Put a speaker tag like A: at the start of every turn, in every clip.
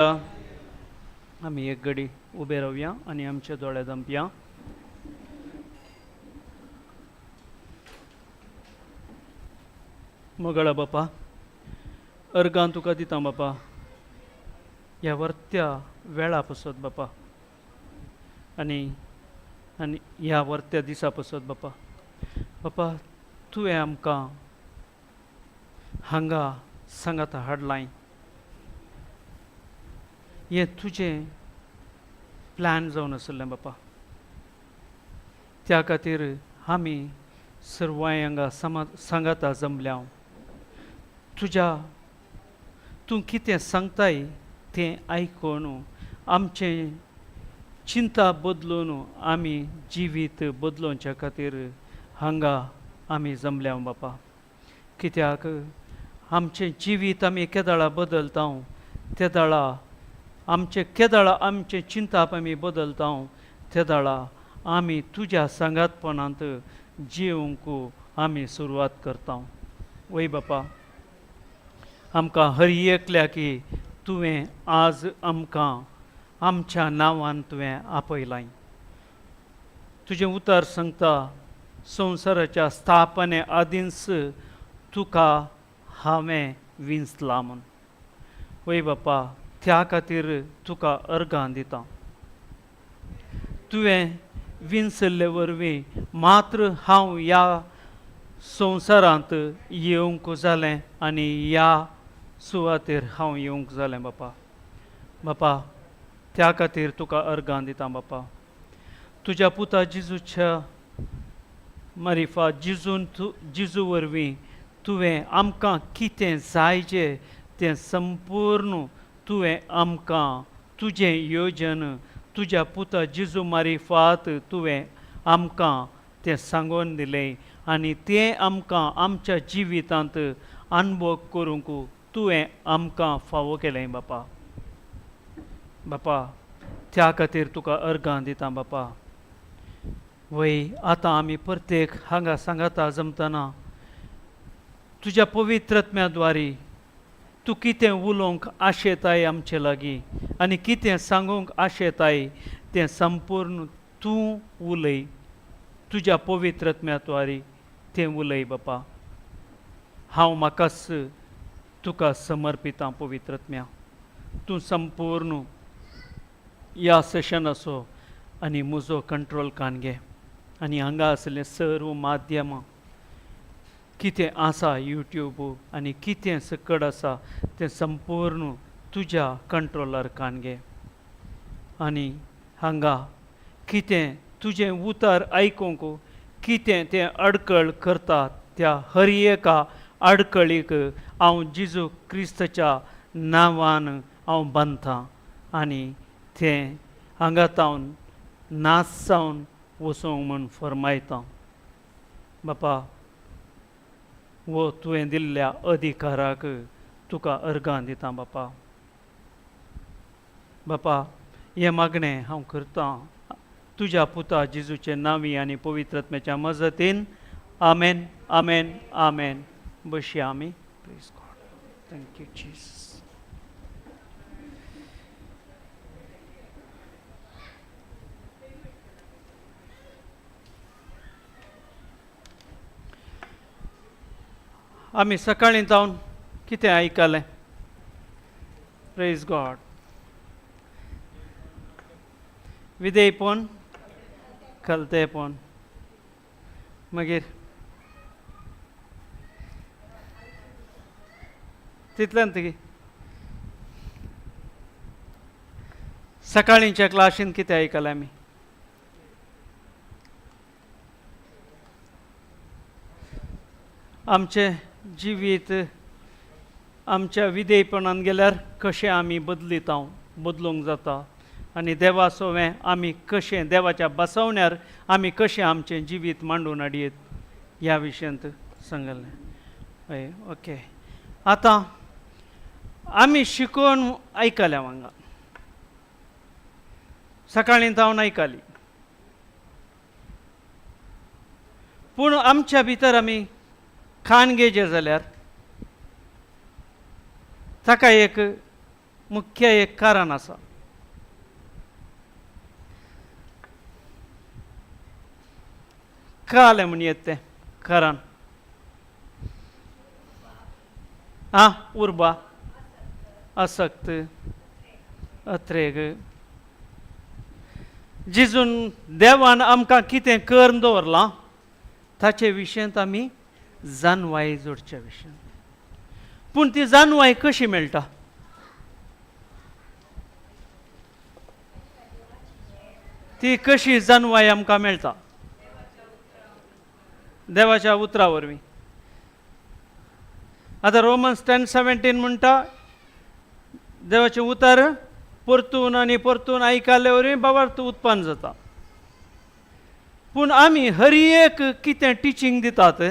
A: आमी एक घडी उबे रावया आनी आमचे दोळे दमपया. मोगाळा बापा, अर्गां तुका दिता बापा, ह्या वर्त्या वेळा पसत बापा आनी आनी ह्या वर्त्या दिसा पसत बापा. बापा तुवें आमकां हांगा सांगाता हाडलाय, हें तुजें प्लॅन जावन आशिल्लें बापा. त्या खातीर आमी सर्वांय हांगा सांगाता जमल्या. तुज्या तूं कितें सांगताय तें आयकून आमचें चिंता बदलून आमी जिवीत बदलोवच्या खातीर हांगा आमी जमल्या बापा. कित्याक आमचें जिवीत आमी केदळा बदलता तेदळा आमचें केदळा आमचें चिंताप आमी बदलता तेदळा आमी तुज्या सांगातपणांत जिवंक आमी सुरवात करता. वय बापा, आमकां हर एकल्याकी तुवें आज आमकां आमच्या नांवान तुवें आपयलाय. तुजें उतर सांगता संवसाराच्या स्थापने आदींच तुका हांवें विंचला म्हूण. वय बापा, त्या खातीर तुका अर्गां दिता. तुवें विंचल्ले वरवीं मात्र हांव ह्या संवसारांत येवंक जालें आनी ह्या सुवातेर हांव येवंक जालें बापा. बापा त्या खातीर तुका अर्गां दिता बापा. तुज्या पुता जिजूच्या मारिफा जिजून तूं जिजू वरवीं तुवें आमकां कितें जायजें तें संपूर्ण तुवें आमकां तुजें योजन तुज्या पुता जिजू मारिफात तुवें आमकां तें सांगून दिलें आनी तें आमकां आमच्या जिवितांत अनुभव करूंक तुवें आमकां फावो केलें बापा. बापा त्या खातीर तुका अर्गां दिता बापा. वय आतां आमी प्रत्येक हांगा सांगाता जमतना तुज्या पवित्रत्म्या द्वारी तूं कितें उलोवंक आशेताय आमचे लागीं आनी कितें सांगूंक आशेताय तें संपूर्ण तूं उलय. तुज्या पवित्रत्म्या द्वारी तें उलय बापा. हांव म्हाकाच तुका समर्पितां पवित्रत्म्या. तूं संपूर्ण ह्या सेशनाचो आनी म्हजो कंट्रोल कान घे आनी हांगा आसलें सर्व माध्यमां कितें आसा यूट्यूब आनी कितें सकड आसा तें संपूर्ण तुज्या कंट्रोलार कान घे आनी हांगा कितें तुजें उतर आयकूंक कितें तें अडकळ करता त्या हर एका आडकळीक हांव जेजू क्रिस्ताच्या नांवान हांव बांदतां आनी तें हांगा तावन नाच जावन वचूंक म्हूण फरमायता बापा. वो तुवें दिल्ल्या अधिकाराक तुका अर्गां दिता बापा. बापा हें मागणें हांव करतां तुज्या पुता जेजूचे नांवी आनी पवित्रत्म्याच्या मजतीन. आमेन, आमेन, आमेन. बसया आमी. Praise God. Thank you Jesus. आमी सकाळीं जावन कितें आयकलें? Praise God. विधेयपण, खलतेपण, मागीर तितल्यान तुगे सकाळींच्या क्लासीन कितें आयकलें आमी? आमचें जिवीत आमच्या विधेयपणान गेल्यार कशें आमी बदलिता, बदलूंक जाता आनी देवा सोवें आमी कशें देवाच्या बसवण्यार आमी कशें आमचें जिवीत मांडून हाडयेत ह्या विशयांत सांगलें. हय, ओके. आतां आमी शिकोवन आयकल्या हांगा सकाळीं जावन आयकली, पूण आमच्या भितर आमी खाण घेयचें जाल्यार ताका एक मुख्य एक कारण आसा. कळ्ळें म्हण येत तें कारण आं उर्बा आसक्त अत्रेग जिजून देवान आमकां कितें करून दवरलां ताचे विशयांत आमी जानवाय जोडच्या विशयांत. पूण ती जानवाय कशी मेळटा? ती कशी जानवाय आमकां मेळटा? देवाच्या उतरा वरवीं. आतां रोमन्स 10:17 म्हणटा देवाचें उतर परतून आनी परतून आयकल्ले वरवीं भावार्थ उत्पन्न जाता. पूण आमी हर एक कितें टिचींग दितात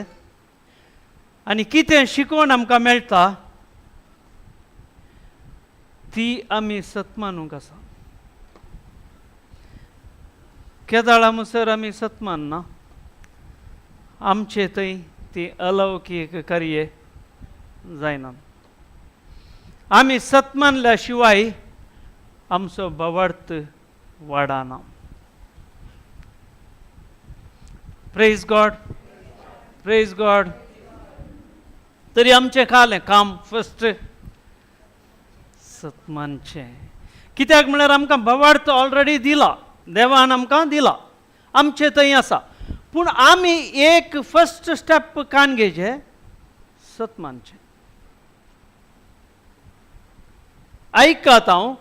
A: आनी कितें शिकवण आमकां मेळटा ती आमी सत मानूंक आसा. केदाळा मुसर आमी सत मानना आमचे थंय ती अलौकीक कार्य जायना. आमी सत मानल्या शिवाय आमचो भावार्थ वाडना. Praise God, praise God. तरी आमचें कालें काम फस्ट सत मानचें. कित्याक म्हळ्यार आमकां भावार्थ ऑलरेडी दिला, देवान आमकां दिला, आमचें थंय आसा. पूण आमी एक फस्ट स्टेप कान घेवचें, सत मानचें. आयकात हांव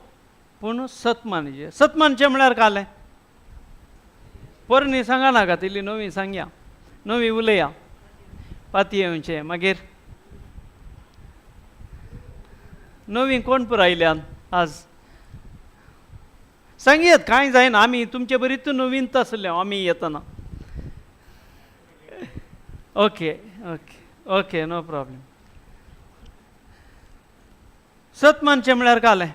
A: पूण सत मानचें. सत मानचें म्हळ्यार कालें पोरणी सांगा नाका, तिली नवी सांगया, नवी उलया, पाती येवचें. मागीर नवी कोण पुरायल्यान आज सांगयात, कांय जायना, आमी तुमचे बरीच नवीनत आसले आमी येतना. Okay okay okay, no problem. सत मानचें म्हळ्यार कालें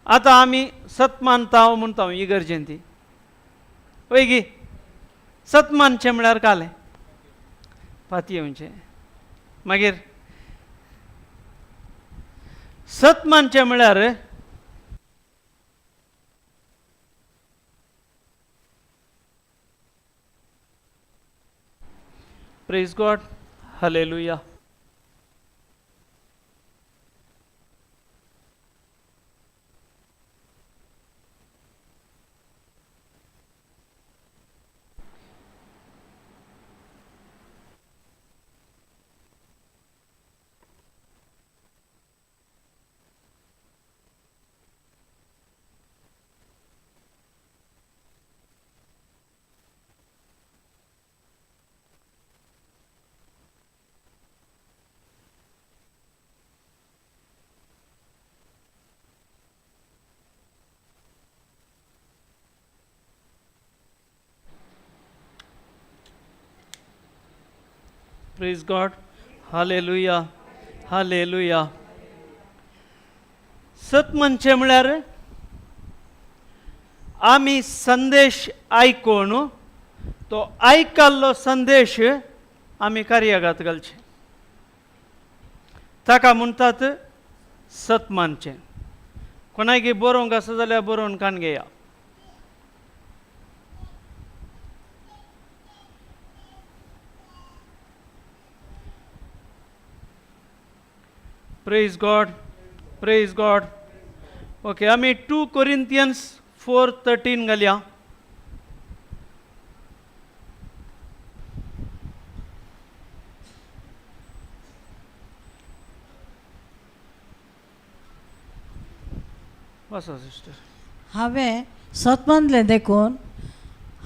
A: आतां आमी सत मानता म्हणटा इगर्जेन ती वय गी. सत मानचें म्हळ्यार कालें पाती येवचें. मागीर सत मानचें म्हळ्यार praise God, hallelujah. Praise God, hallelujah, hallelujah. सत म्हणचें म्हळ्यार आमी संदेश आयकून तो आयकल्लो संदेश आमी कार्यागात घालचे, ताका म्हणटात सत मानचें. कोणायकी बरोवंक आसा जाल्यार बरोवन कान घेया. Praise God, praise God. Okay, आमी 2 कोरिंथियन्स 4:13 घालया. वाचा सिस्टर.
B: हांवें सत मानलें देखून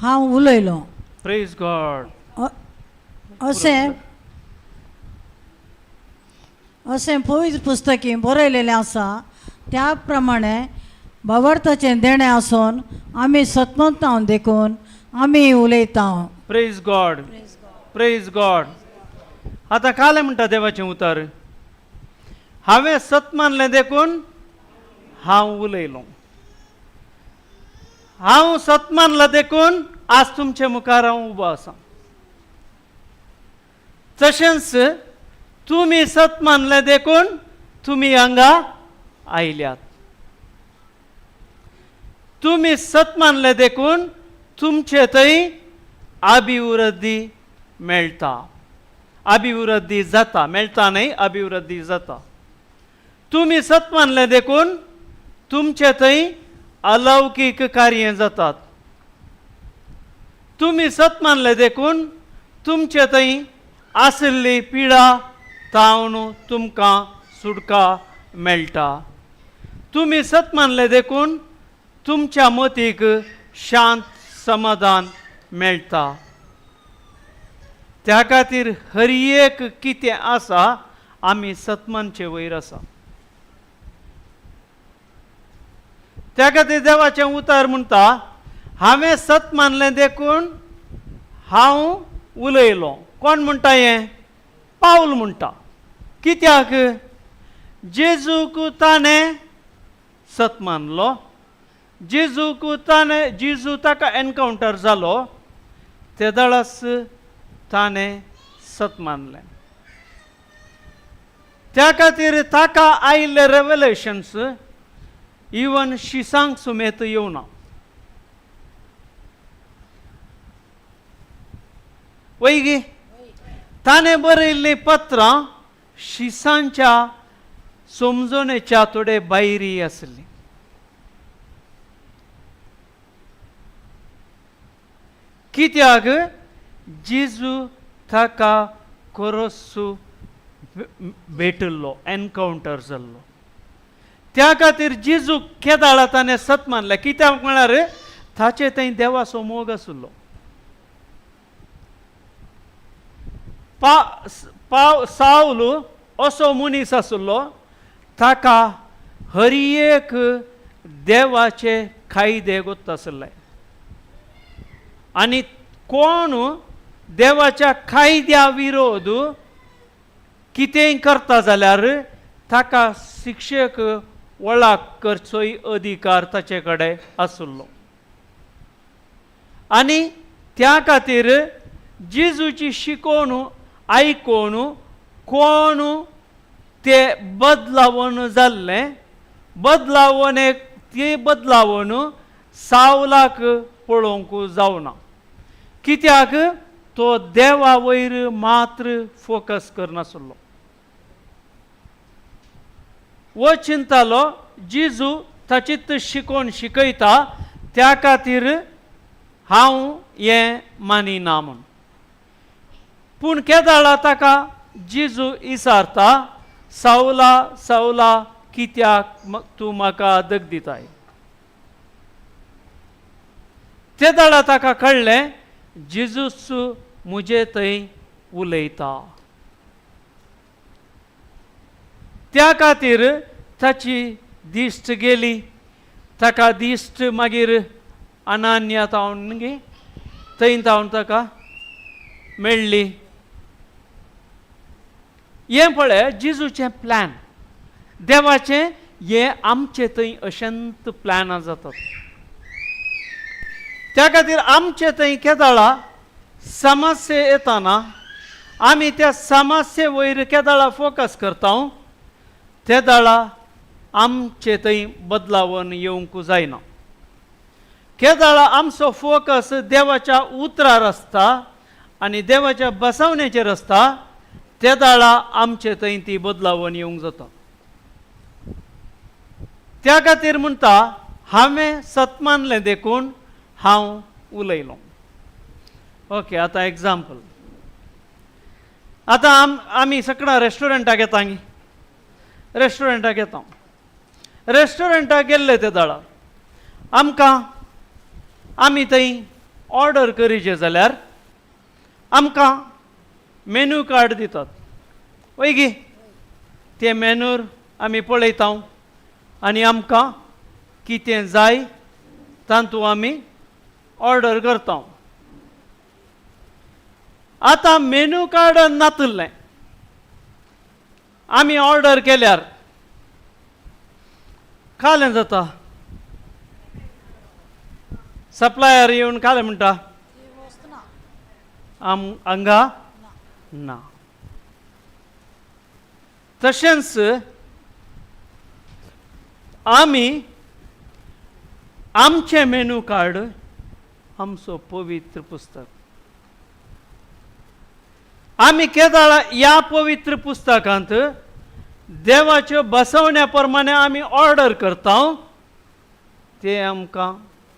B: हांव उलयलों.
A: Praise God.
B: अशें अशें पवित्र पुस्तकी बरयलेलें आसा त्या प्रमाणे भावार्थाचें देणें आसून आमी सतमंतां देखून आमी उलयता.
A: Praise God, praise God. आतां कालें म्हणटा देवाचें उतर, हांवें सत मानलें देखून हांव उलयलों. हांव सत मानलां देखून आज तुमचे मुखार हांव उबो आसा. तशेंच तुमी सत मानलें देखून तुमी हांगा आयल्यात. तुमी सत मानले देखून तुमचे थंय अभिवृद्धी मेळटा, अभिवृद्धी जाता. मेळटा न्हय, अभिवृद्धी जाता. तुमी सत मानले देखून तुमचे थंय अलौकीक कार्य जातात. तुमी सत मानले देखून तुमचे थंय आशिल्ली पिडा तावन तुमकां सुटका मेळटा. तुमी सत मानले देखून तुमच्या मतीक शांत समाधान मेळटा. त्या खातीर हर एक कितें आसा आमी सतमानचे वयर आसा. त्या खातीर देवाचें उतर म्हणटा, हांवें सत मानलें देखून हांव उलयलो. कोण म्हणटा हें? पावल म्हणटा. कित्याक? जेजूक ताणें सत मानलो. जेजूक ताणें, जेजू ताका एनकावंटर जालो ते दळस ताणें सत मानलें. त्या खातीर ताका आयिल्ले रेवलेशन्स इवन शिसांक सुमेत येवना. वयगी ताणें बरयल्लीं पत्रां शिसांच्या समजणेच्या थोडे भायरी आसली. कित्याक? जेजू ताका कोरोसू भेटिल्लो, एनकावंटर जाल्लो. त्या खातीर जेजू केदाळा ताणें सत मानलें. कित्याक म्हळ्यार ताचे थंय देवाचो मोग आशिल्लो. पाव सावल असो मनीस आशिल्लो, ताका हर एक देवाचे कायदे गोत्त आशिल्ले आनी कोण देवाच्या कायद्या विरोध कितेंय करता जाल्यार ताका शिक्षक वळख करचोय अधिकार ताचे कडेन आशिल्लो. आनी त्या खातीर जेजूची शिकोवन आयकून कोण ते बदलावन जाल्लें, बदलावन ते बदलावन सावलाक पळोवंक जावना. कित्याक? तो देवा वयर मात्र फोकस करनासलो. वो चिंतालो जेजू ताचीच शिकोवन शिकयता, त्या खातीर हांव हें मानिना म्हूण. पूण केदाळा ताका जेजू इसारता, सावला सावला कित्याक तूं म्हाका दग दिताय? ते दाळा ताका कळ्ळें जेजूच म्हजे थंय उलयता. त्या खातीर ताची दिश्ट गेली. ताका दिश्ट मागीर अनान्या तावन गे थंय तावन ताका मेळ्ळी. हें पळय जेजूचें प्लॅन, देवाचें हें आमचे थंय अशंत प्लॅनां जातात. त्या खातीर आमचे थंय केदाळा समस्या येताना आमी त्या समस्ये वयर केदाळा फोकस करता, ते दाळा आमचे थंय बदलावन येवंक जायना. केदाळा आमचो फोकस देवाच्या उतरार आसता आनी देवाच्या बसवण्याचेर आसता, ते दाळा आमचे थंय ती बदलावन येवंक जाता. त्या खातीर म्हणटा, हांवें सत मानलें देखून हांव उलयलो. ओके, आतां एग्जाम्पल. आतां आमी सगळ्या रेस्टॉरंटाक येता, रेस्टॉरंटाक येता. रेस्टॉरंटाक गेल्ले ते दाळा आमकां आमी थंय ऑर्डर करीचे जाल्यार आमकां मेन्यू कार्ड दितात, वय गी? ते मेन्यूर आमी पळयता आनी आमकां कितें जाय तातूंत आमी ऑर्डर करता. आतां मेन्यू कार्ड नातिल्लें आमी ऑर्डर केल्यार कालें जाता? सप्लायर येवन कालें म्हणटा, आम हांगा ना. तशेंच आमी आमचें मेनू कार्ड आमचो पवित्र पुस्तक. आमी केदाळा ह्या पवित्र पुस्तकांत देवाच्यो बसवण्या प्रमाणे आमी ऑर्डर करता, तें आमकां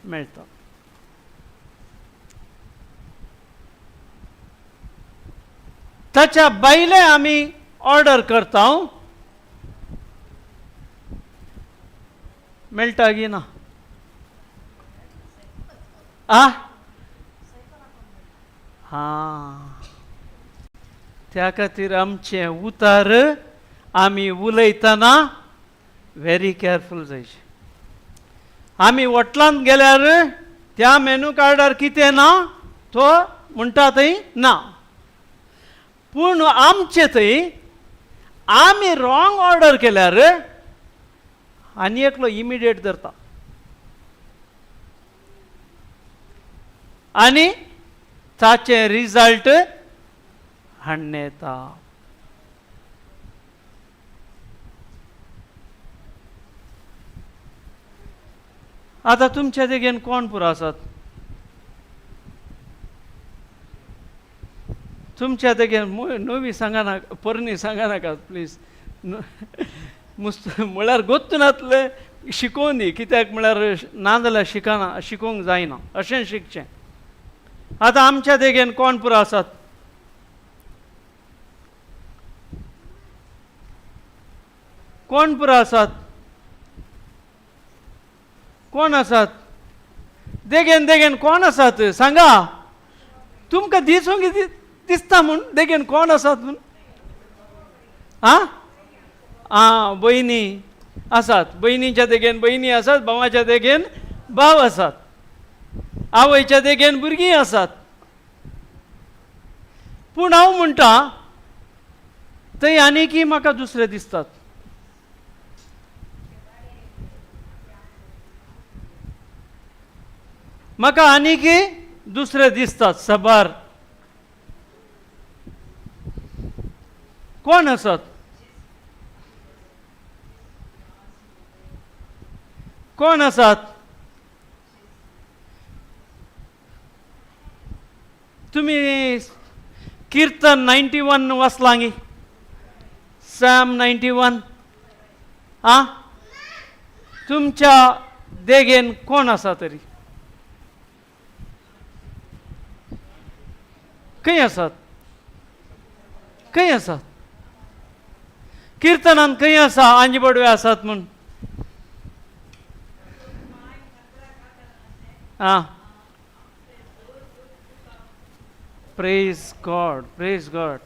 A: मेळटा. ताच्या भायलें आमी ऑर्डर करता, मेळटा की ना? आ हां, त्या खातीर आमचें उतार आमी उलयतना व्हेरी केअरफूल जायचें. आमी वॉटलांत गेल्यार त्या मेनू कार्डार कितें ना तो म्हणटा थंय ना, पूण आमचे थंय आमी रॉंग ऑर्डर केल्यार आनी एकलो इमिडिएट धरता आनी ताचें रिजल्ट हाडून येता. आतां तुमच्या देगेन कोण पुरो आसात? तुमच्या देगेन नवी सांगा नाका, पोरणी सांगा नाका प्लीज. म्हळ्यार गोत्तू नातलें शिकोवन दी, कित्याक म्हळ्यार ना जाल्यार शिकना, शिकोवंक जायना अशें शिकचें. आतां आमच्या देगेन कोण पुरो आसात? कोण पुरो आसात? कोण आसात देगेन? देगेन कोण आसात सांगा? तुमकां दिसूंक दिसता म्हूण देगेन कोण आसात म्हूण? आं आं, भयणी आसात, भयणीच्या देगेन भयणी आसात, भावाच्या देगेन भाव आसात, आवयच्या देगेन भुरगीं आसात. पूण हांव म्हणटा थंय आनीकय म्हाका दुसरे दिसतात. म्हाका आनीकय दुसरे दिसतात सबार. कोण आसात? कोण आसात? तुमी किर्तन 91 वाचलां? सॅम 91. आं, तुमच्या देगेन कोण आसा तरी? खंय आसात? खंय आसात? किर्तनान खंय आसा आंजी बडवे आसात म्हूण? आं, प्रेज गॉड, प्रेज गॉड.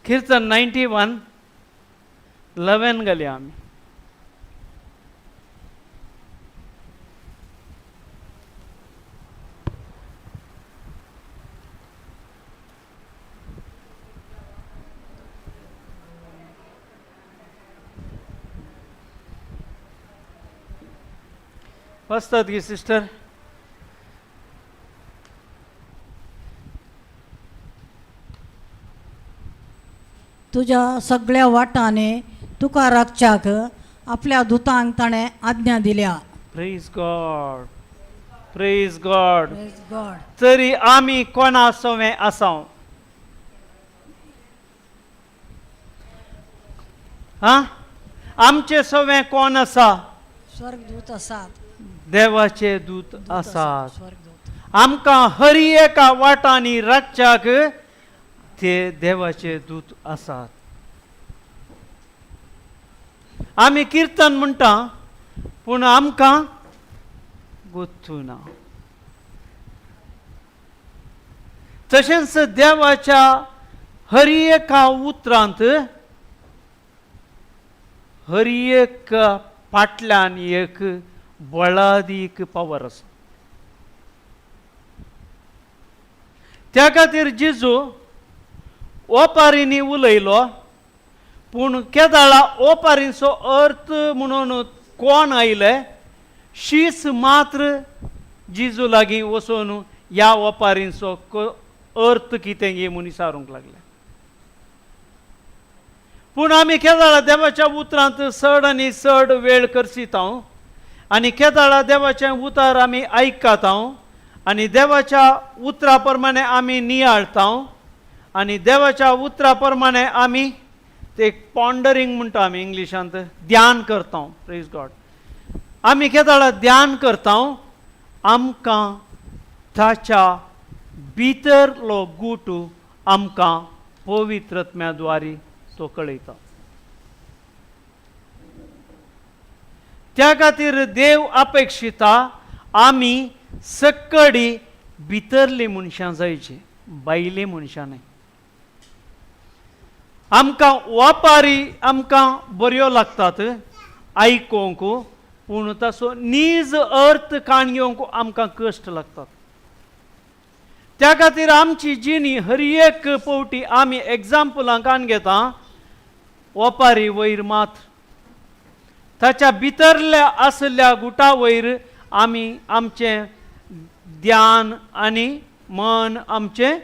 A: किर्तन 91:11 घालया आमी. वाचतात गी सिस्टर?
B: तुज्या सगळ्या वाटांनी तुका राखच्याक आपल्या दुतांक ताणें आज्ञा दिल्या.
A: Praise God, praise God.
B: Praise God.
A: तरी आमी कोणा सोवें आसाव? आं, आमचे सोवें कोण आसा?
B: स्वर्गदूत आसात,
A: देवाचे दूत आसात.
B: स्वर्गदूत
A: आमकां हरी एका वाटांनी राखच्याक ते देवाचे दूत आसात. आमी किर्तन म्हणटा पूण आमकां गोत्तू ना. तशेंच देवाच्या हरी एका उतरांत हरी एक पाटल्यान एक बळादीक पावर आसा. त्या खातीर जेजू ओपारींनी उलयलो, पूण केदाळा ओपारींचो अर्थ म्हणून कोण आयले शीस मात्र जेजू लागीं वचून ह्या ओपारींचो अर्थ कितें गे म्हूण विचारूंक लागले. पूण आमी केदाळा देवाच्या उतरांत चड आनी चड वेळ करसिता आनी केदाळा देवाचें उतर आमी आयकता आनी देवाच्या उतरा प्रमाणे आमी नियाळता आनी देवाच्या उतरा प्रमाणे आमी ते पॉन्डरींग म्हणटा आमी इंग्लिशांत, ध्यान करता. प्रेज गॉड. आमी केदाळा ध्यान करता, आमकां ताच्या भितरलो गूट आमकां पवित्रत्म्या द्वारी तो कळयता. त्या खातीर देव अपेक्षिता आमी सक्कडी भितरली मनशां जायची, भायली मनशां न्हय. आमकां वापारी आमकां बऱ्यो लागतात आयकूंक, पूण ताचो नीज अर्थ काण घेवंक आमकां कश्ट लागतात. त्या खातीर आमची जिणी हर एक पावटी आमी एग्जाम्पलां काण घेता ओपारी वयर मात, ताच्या भितरल्या आसल्या गुटा वयर आमी आमचें ध्यान आनी मन आमचें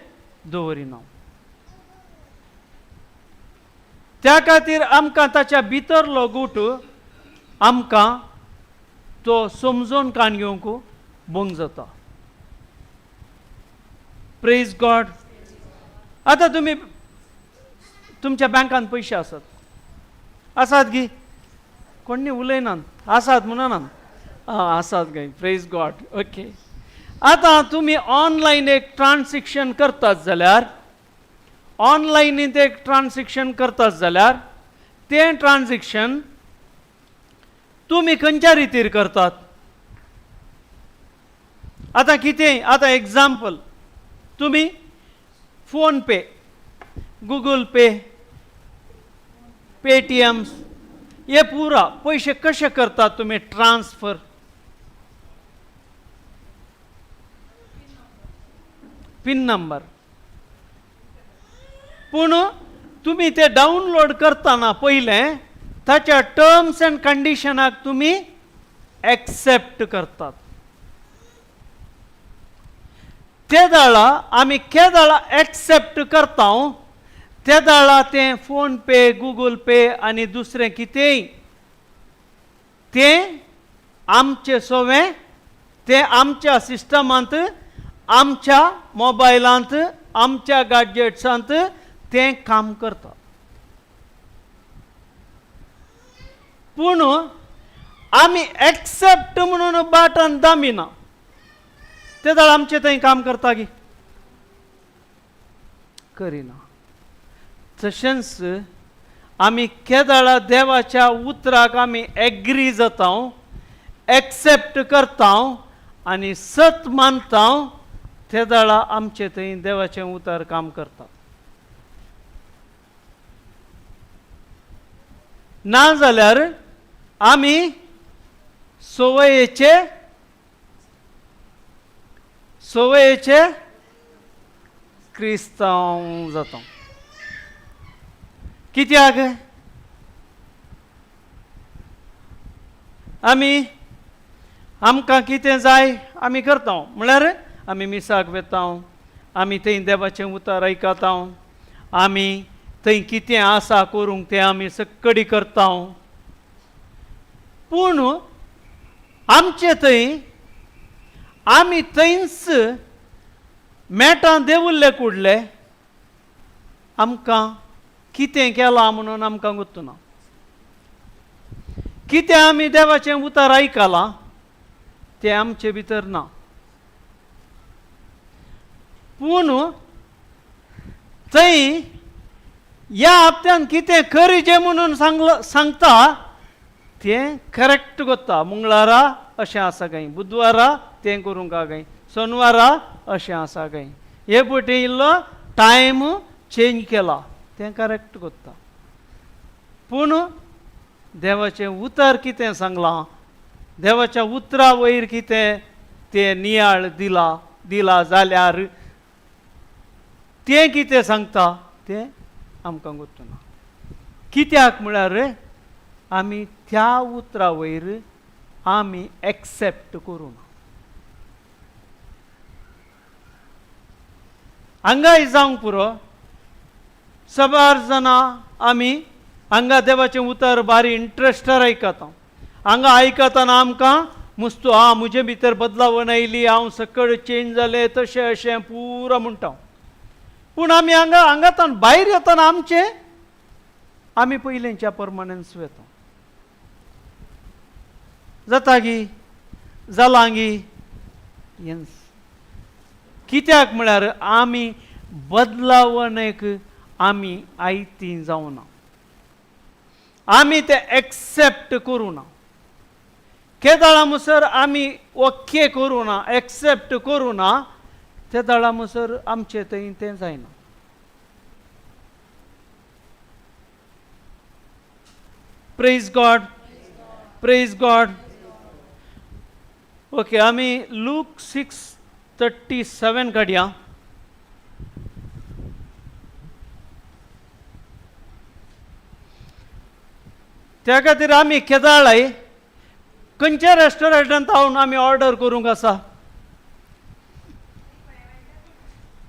A: दवरिना. त्या खातीर आमकां ताच्या भितरलो गूट आमकां तो समजून काण घेवंक भंग जाता. Praise God. आतां तुमी तुमच्या बँकान पयशे आसात, आसात गी? कोण्णी उलयनात, आसात म्हणनात, आसात गे. Praise God. Okay, आतां तुमी ऑनलायन एक ट्रान्सॅक्शन करतात जाल्यार, ऑनलायनीत एक ट्रान्सॅक्शन करतात जाल्यार तें ट्रान्सॅक्शन तुमी खंयच्या रितीर करतात? आतां कितें, आतां एग्जाम्पल, तुमी phone pay, Google pay, Paytm हे पुरा पयशे कशे करतात तुमी ट्रान्सफर? Pin number. पूण तुमी ते डावनलोड करतना पयलें ताच्या टर्म्स एंड कंडिशनाक तुमी एक्सेप्ट करतात. ते दाळा आमी केदाळा एक्सेप्ट करता ते दाळा तें फोन पे, गुगल पे आनी दुसरें कितेंय तें आमचें सोवें, तें आमच्या सिस्टमांत, आमच्या मोबायलांत, आमच्या गॅजेट्सांत तें काम करता. पूण आमी एक्सेप्ट म्हणून बटन दामिना, ते जाल्यार आमचें थंय काम करता गी? करिना. तशेंच आमी केदाळा देवाच्या उतराक आमी एग्री जाता, एक्सेप्ट करता आनी सत मानता, ते जाल्यार आमचें थंय देवाचें उतर काम करता. ना जाल्यार आमी संवयेचे संवयेचे क्रिस्तांव जाता. कित्याक आमी आमकां कितें जाय आमी करता, म्हळ्यार आमी मिसाक वेता, आमी थंय देवाचें उतर आयकता, आमी थंय कितें आसा करूंक तें आमी सक्कडी करता. पूण आमचे थंय आमी थंयच मेटां देवुल्ले कुडले आमकां कितें केलां म्हणून आमकां गुत्तना. कितें आमी देवाचें उतर आयकलां तें आमचे भितर ना. पूण थंय ह्या हप्त्यान कितें करीजें म्हणून सांगता तें करेक्ट कोत्ता. मंगळारा अशें आसा काय, बुधवारा तें करूंक काय, सोनवारा अशें आसा काय, हे पटी इल्लो टायम चेंज केला तें करेक्ट कोत्ता. पूण देवाचें उतर कितें सांगलां, देवाच्या उतरा वयर कितें तें नियाळ दिला दिला जाल्यार तें कितें सांगता तें आमकां गुत्तना. कित्याक म्हळ्यार आमी त्या उतरा वयर आमी एक्सेप्ट करूं ना. हांगाय जावंक पुरो, सबार जाणां आमी हांगा देवाचें उतर बारी इंट्रस्टर आयकता. हांगा आयकतना आमकां मुस्तू आ म्हजे भितर बदलावण आयली, हांव सकळ चेंज जालें, तशें अशें पुरो म्हणटा. पूण आमी हांगा हांगातान भायर येतना आमचें आमी पयलींच्या परमानन्स वेता. जाता गी जालां गी येन्स. कित्याक म्हळ्यार आमी बदलावणेक आमी आयती जावना, आमी ते एक्सेप्ट करूं ना. केदळा मुसर आमी ओके करूं ना, एक्सेप्ट करूं ना, ते दळा मुसर आमचे थंय तें जायना. Praise God, praise God. Okay, आमी लूक 6:37 काडया. त्या खातीर आमी केदाळाय खंयच्या रेस्टॉरंटांत हांव आमी ऑर्डर करूंक आसा?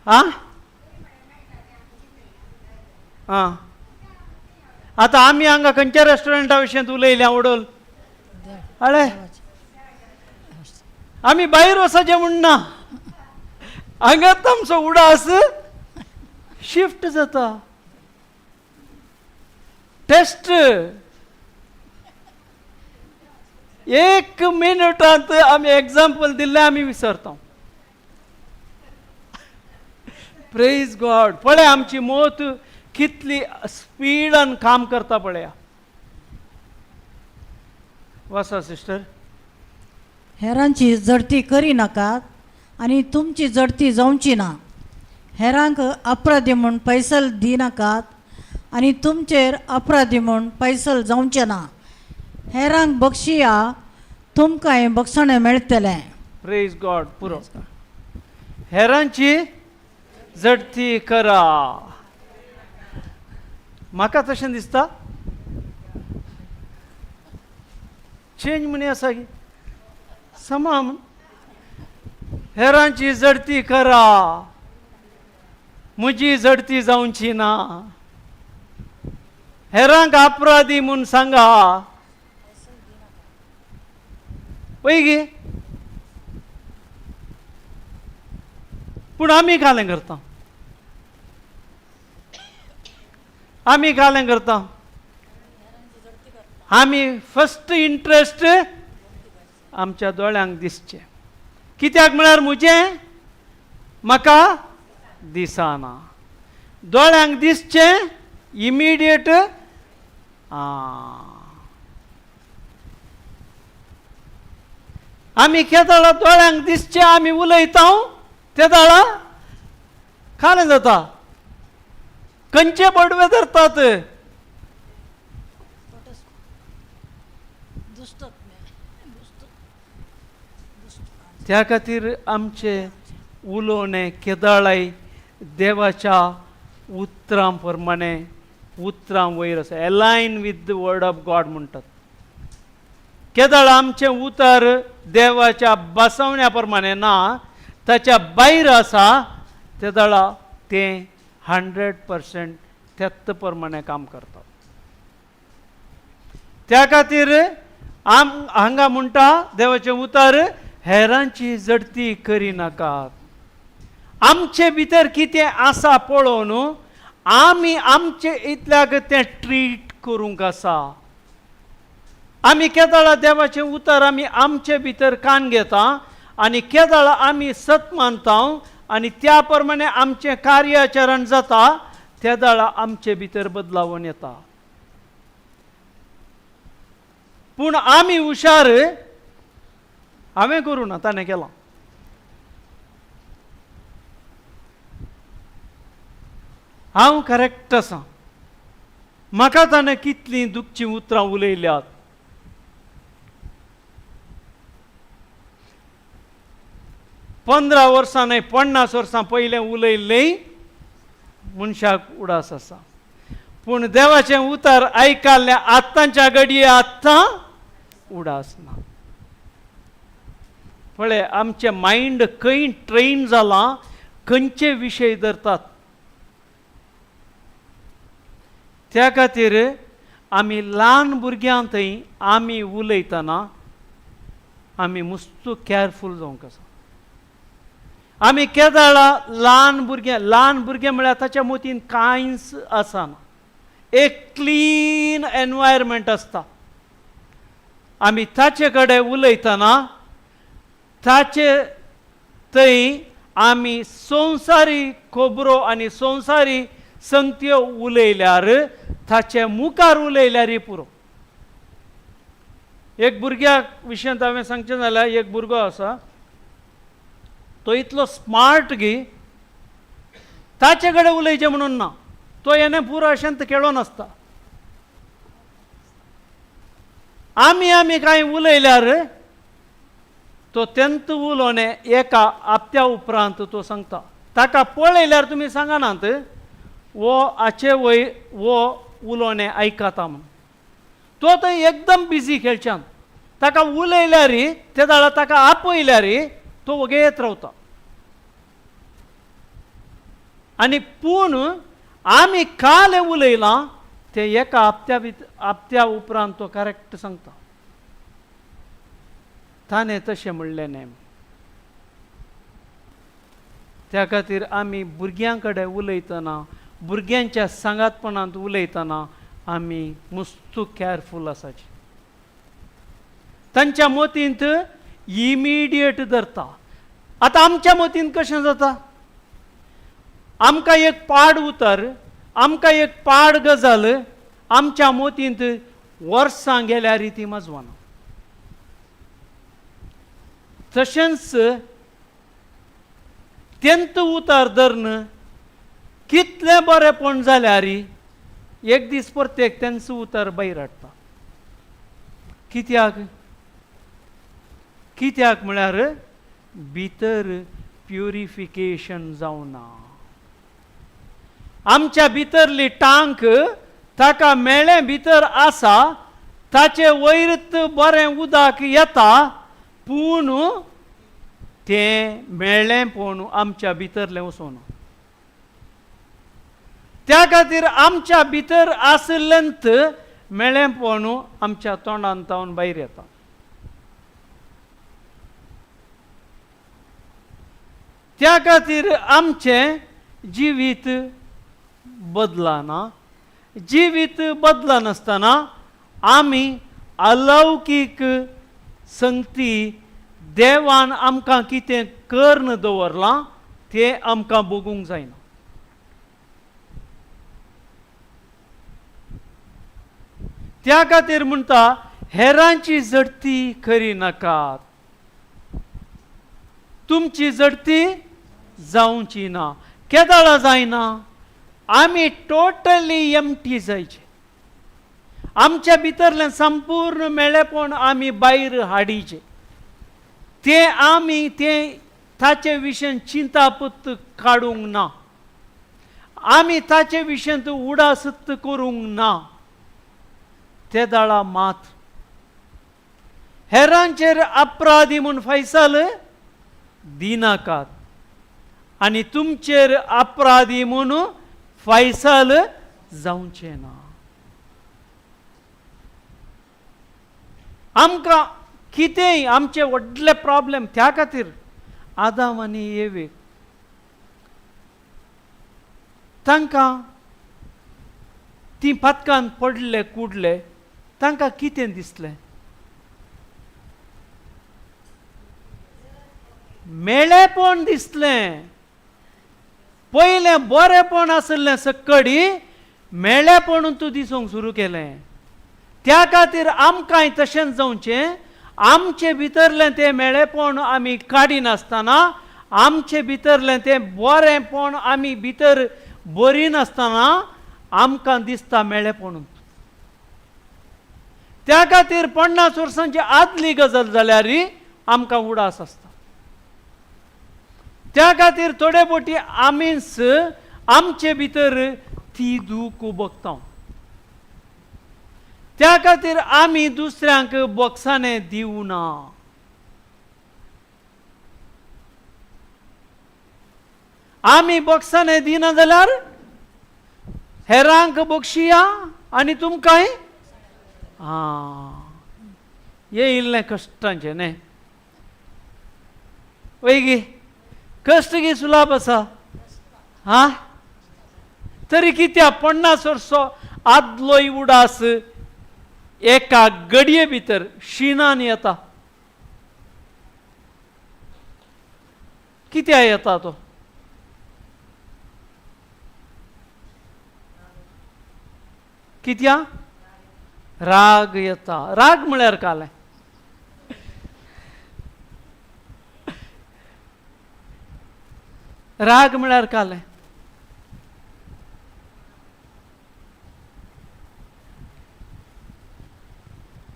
A: आं आं आतां आमी हांगा खंयच्या रेस्टॉरंटा विशयांत उलयल्या उडोल अळे आमी भायर वचचें म्हणना, हांगाच आमचो उडास शिफ्ट जाता. टेस्ट एक मिनटांत आमी एग्जाम्पल दिल्लें आमी विसरता. Praise God. पळय आमची मोत कितली स्पिडान काम करता पळया. वासा सिस्टर.
B: हेरांची जडती करी नाकात आनी तुमची जडती जावची ना. हेरांक अपराधी म्हूण पैसल दिनाकात आनी तुमचेर अपराधी म्हूण पैसल जावचें ना. हेरांक बक्षिया, तुमकांय बक्षणें मेळटलें.
A: प्रेज गॉड. पुरो. हेरांची जडती करा. म्हाका तशें दिसता चेंज म्हणी आसा की समा म्हण. हेरांची जडती करा, म्हजी जडती जावची ना. हेरांक अपराधी म्हूण सांगा. पळय गे. पूण आमी कालें करता, आमी कालें करता. आमी फस्ट इंट्रस्ट आमच्या दोळ्यांक दिसचें. कित्याक म्हळ्यार म्हजें म्हाका दिसना. दोळ्यांक दिसचें इमिडिएट. आमी केदळा दोळ्यांक दिसचें आमी उलयता तेदळा खालें जाता. खंयचे बडवे धरतात? त्या खातीर आमचे उलोवणें केदळाय देवाच्या उतरां प्रमाणे उतरां वयर आसा. Align with the word of God म्हणटात. केदळ आमचें उतर देवाच्या बसवण्या प्रमाणे ना, ताच्या भायर आसा, तेदळा तें 100% त्याच प्रमाणे काम करता. त्या खातीर आम हांगा म्हणटा देवाचें उतर हेरांची जडती करिनाकात. आमचे भितर कितें आसा पळोवन आमी आमचे इतल्याक तें ट्रीट करूंक आसा. आमी केदळा देवाचें उतर आमी आमचे भितर कान घेता आनी केदळा आमी सत मानता आनी त्या प्रमाणे आमचें कार्याचरण जाता, तेदळा आमचे भितर बदलावण येता. पूण आमी हुशार हांवें करूं ना, ताणें केलां. हांव करेक्ट आसा, म्हाका ताणें कितलीं दुखचीं उतरां उलयल्यात. 15 वर्सां न्हय 50 वर्सां पयलें उलयल्लें मनशाक उडास आसा. पूण देवाचें उतर आयकल्लें आत्तांच्या घडये आत्तां उडास ना. पळय आमचें मायंड खंय ट्रेन जालां, खंयचे विशय धरतात. त्या खातीर आमी ल्हान भुरग्यां थंय आमी उलयतना आमी मुस्तू कॅरफूल जावंक आसा. आमी केदाळा ल्हान भुरगें, ल्हान भुरगें म्हळ्यार ताच्या मतीन कांयच आसना, एक क्लीन एनवायरमेंट आसता. आमी ताचे कडेन उलयतना ताचे थंय आमी संवसारी खबरो आनी संवसारी संगत्यो उलयल्यार ताचे मुखार उलयल्यार पुरो. एक भुरग्याक विशयांत हांवें सांगचें जाल्यार एक भुरगो आसा, तो इतलो स्मार्ट गी ताचे कडेन उलयचें म्हणून ना, तो येणे पुरो अशेंत खेळोन आसता. आमी आमी कांय उलयल्यार तो तेंत उलोवणे एका आपत्या उपरांत तो सांगता. ताका पळयल्यार तुमी सांगनात वो हाचे वयर वो उलोवणें आयकता म्हूण, तो थंय एकदम बिजी खेळच्यान. ताका उलयल्यार ते जाल्यार ताका आपयल्यार तो वगेत रावता. आनी पूण आमी काल उलयलां तें एका आपत्या आपत्या उपरांत तो करेक्ट सांगता. ताणें तशें म्हणलें न्हय. त्या खातीर आमी भुरग्यां कडेन उलयतना, भुरग्यांच्या सांगातपणांत उलयतना आमी मुस्तू कॅरफूल आसाची. तांच्या मतींत इमिडिएट धरता. आतां आमच्या मतींत कशें जाता, आमकां एक पाड उतर, आमकां एक पाड गजाल आमच्या मतींत वर्सां गेल्यार ती मजवाना. तशेंच तेंत उतर धरून कितलें बरेंपण जाल्यार एक दीस प्रत्येक तेंच उतर भायर हाडटा. कित्याक? कित्याक म्हळ्यार भितर प्युरिफिकेशन जावना. आमच्या भितरली टांक ताका मेळ्ळें भितर आसा, ताचे वयरत बरें उदक येता, पूण तें मेळ्ळें पूण आमच्या भितरलें वचना. त्या खातीर आमच्या भितर आशिल्लेंत मेळ्ळें पूण आमच्या तोंडान तावन भायर येता. त्या खातीर आमचें जिवीत बदलना. जिवीत बदलनासतना आमी अलौकीक संगती देवान आमकां कितें कर्ण दवरलां तें आमकां बगूंक जायना. त्या खातीर म्हणटा हेरांची झडती करी नाकात, तुमची झडती जावची ना. केदाळा जायना, आमी टोटली एमटी जायचे. आमच्या भितरलें संपूर्ण मेळेपण आमी भायर हाडीचें, तें आमी तें ताचे विशयन चिंतापत काडूंक ना, आमी ताचे विशयन उडासत करूंक ना. ते दाळा मात हेरांचेर अपराधी म्हूण फैसल दिनाकात आनी तुमचेर अपराधी म्हूण फैसल जावचें ना. आमकां कितेंय आमचे व्हडले प्रॉब्लेम त्या खातीर आदाम आनी एवेक तांकां ती पातकान पडले कुडले, तांकां कितें दिसलें? मेळेपण दिसलें. पयलें बरेंपण आशिल्लें सक्कडी मेळेपण तूं दिसूंक सुरू केलें. त्या खातीर आमकांय तशेंच जावचें, आमचे भितरलें तें मेळेपण आमी काडिनासतना, आमचे भितरलें तें बरेंपण आमी भितर बरिनासतना आमकां दिसता मेळेपण. त्या खातीर 50 वर्सांची आदली गजाल जाल्यार आमकां उडास आसता. त्या खातीर थोडे बोटी आमीच आमचे भितर ती दूख बगता. त्या खातीर आमी दुसऱ्यांक बोक्साने दिवना. आमी बोक्साने दिना जाल्यार हेरांक बक्षिया आनी तुमकांय आं, हें इल्लें कश्टांचें न्ही वय गी? कश्ट गी सुलाभ आसा हा? तरी कित्याक 50 वर्सो आदलोय उडास एका घडये भितर शिणान येता. कित्याक येता तो? कित्याक राग येता. राग म्हळ्यार कालें? राग म्हळ्यार कालें?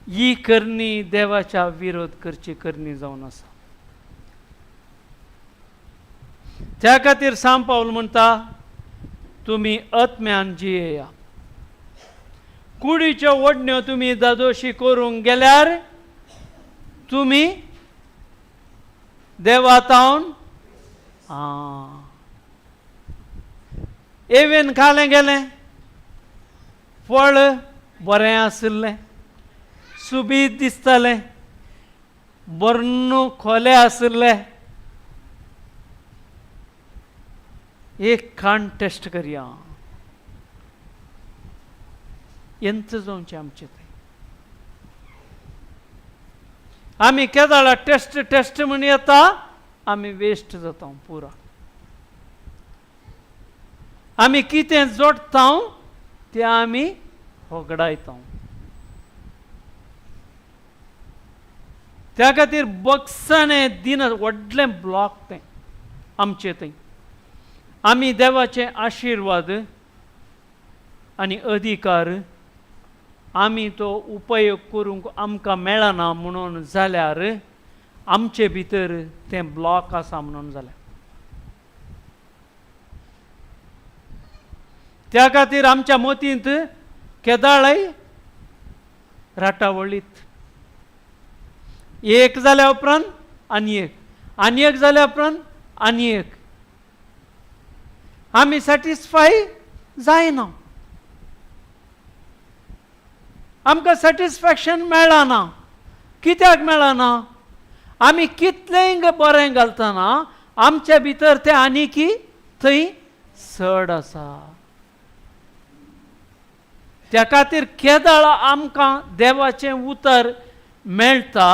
A: ही करणी देवाच्या विरोध करची करणी जावन आसा. त्या खातीर सांत पावल म्हणटा, तुमी आत्म्यान जियेया. कुडीच्यो ओडण्यो तुमी दादोशी करूंक गेल्यार तुमी देवातावन एवेन खालें गेलें, फळ बरें आशिल्लें, सुबीत दिसतालें, बर्नू खोले आशिल्ले. एक खाण टेस्ट करया, एंत जावचें आमचें थंय. आमी केदाळा टेस्ट टेस्ट म्हण येता, आमी वेस्ट जाता पुरा. आमी कितें जोडटा तें आमी होगडायता. त्या खातीर बक्षाणें दिना, व्हडलें ब्लॉक तें आमचें थंय. आमी देवाचे आशिर्वाद आनी अधिकार आमी तो उपयोग करूंक आमकां मेळना म्हणून जाल्यार आमचे भितर तें ब्लॉक आसा म्हणून जालें. त्या खातीर आमच्या मोतींत केदाळय राटावळीत एक जाल्या उपरांत आनी एक, आनी एक जाल्या उपरांत आनी एक, आमी सॅटिस्फाय जायना, आमकां सॅटिस्फॅक्शन मेळना. कित्याक मेळना? आमी कितलेंय बरें घालतना आमच्या भितर तें आनीकी थंय चड आसा. त्या खातीर केदळ आमकां देवाचें उतर मेळटा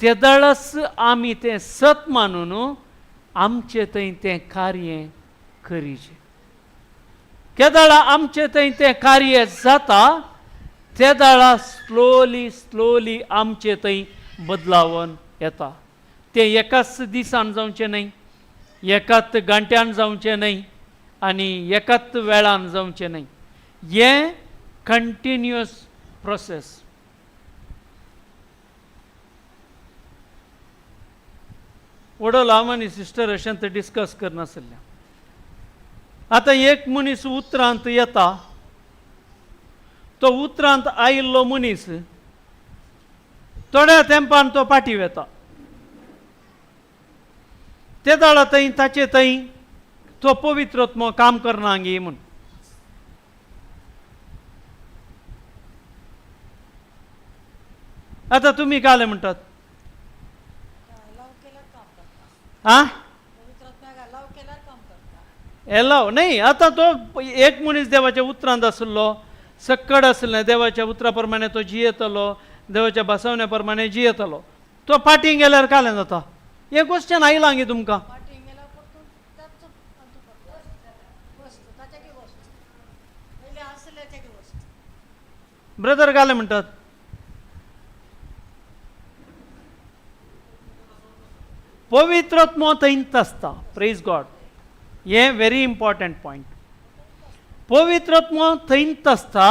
A: तेदळच आमी तें सत मानून आमचे थंय तें कार्य करीचें. केदळा आमचे थंय तें कार्य जाता तेदळा स्लोली स्लोली आमचे थंय बदलावन येता. तें एकाच दिसान जावचें न्हय, एकाच घंट्यान जावचें न्हय आनी एकाच वेळान जावचें न्हय. हें कंटिन्युअस प्रोसेस. वडोल हांव आनी सिस्टर अशें ते डिस्कस करनासलें. आतां एक मनीस उतरांत येता, तो उतरांत आयिल्लो मनीस थोड्या तेंपान तो पाटी वेता. ते दाळा थंय ताचे थंय तो पवित्रत्म काम करना गी म्हूण. आतां तुमी कालें म्हणटात आं एलाव न्हय. आतां तो एक मनीस देवाच्या उतरांत आशिल्लो, सक्कड आशिल्लें, देवाच्या उतरा प्रमाणे तो जियेतलो, देवाच्या बसवण्या प्रमाणे जियेतलो. तो फाटीं गेल्यार कालें जाता? हें क्वेश्चन आयलां गे तुमकां? ब्रदर कालें म्हणटात? पवित्रत्म थंयच आसता. प्रेज गॉड. हें व्हेरी इम्पॉर्टंट पॉयंट. पवित्रत्म थंयच आसता,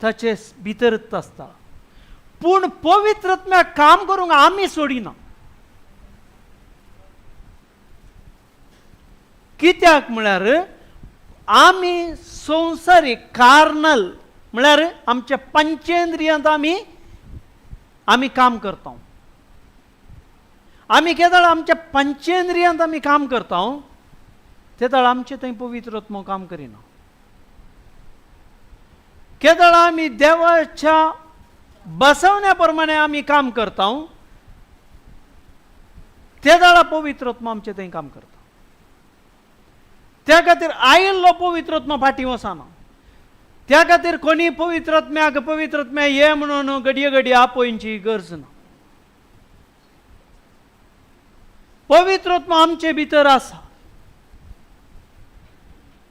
A: ताचे भितरच आसता. पूण पवित्रत्म्याक काम करूंक आमी सोडिना. कित्याक म्हळ्यार आमी संवसारीक कार्नल म्हळ्यार आमच्या पंचेंद्रियांत आमी आमी काम करता. आमी केदळ आमच्या पंचेंद्रियांत आमी काम करता तेदळ आमचें थंय पवित्रत्म काम करिना. केदळ आमी देवाच्या बसवण्या प्रमाणे आमी काम करता ते जाणा पवित्रत्म आमचें थंय काम करता. त्या खातीर आयिल्लो पवित्रत्म फाटीं वचना. त्या खातीर कोणी पवित्रत्म्याक पवित्रत्म्या ये म्हणून घडये घडये आपोवची गरज ना. पवित्रत्म आमचे भितर आसा,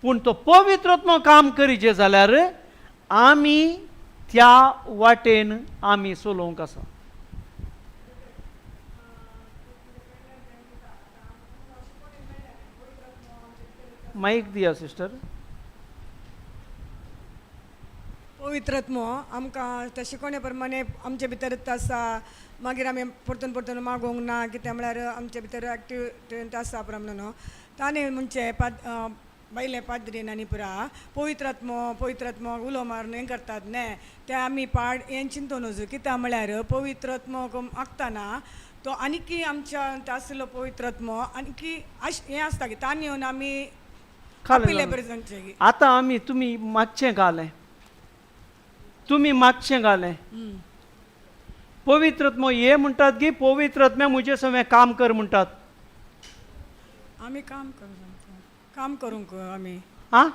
A: पूण तो पवित्रत्म काम करीचे जाल्यार आमी त्या वाटेन आमी चलोवंक आसा. मायक दिया सिस्टर.
C: पवित्रत्म आमकां त्या शिकोवणे प्रमाणे आमचे भितरच आसा. मागीर आमी परतून परतून मागोवंक ना, कितें म्हळ्यार आमचे भितर एक्टिव आसा प्रमाणे न्हू. ताणें म्हणचें बायले पाद्रीन आनी पुरा पवित्रात्मो पवित्रात्मो उलो मारून हें करतात न्ही, तें आमी पाड हें चिंतून वचूं. कित्याक म्हळ्यार पवित्रात्मो आगतना तो आनीकी आमच्या आसलो पवित्रात्मो आनीकी हें आसता की ताणें येवन आमी आपयले बरें.
A: आतां आमी तुमी मागचें घालें, तुमी मागचें घालें पवित्रत्मो ये म्हणटात की पवित्रत्म्या म्हजे सवें काम कर म्हणटात.
C: आमी काम करूं, काम करूंक आमी
A: आं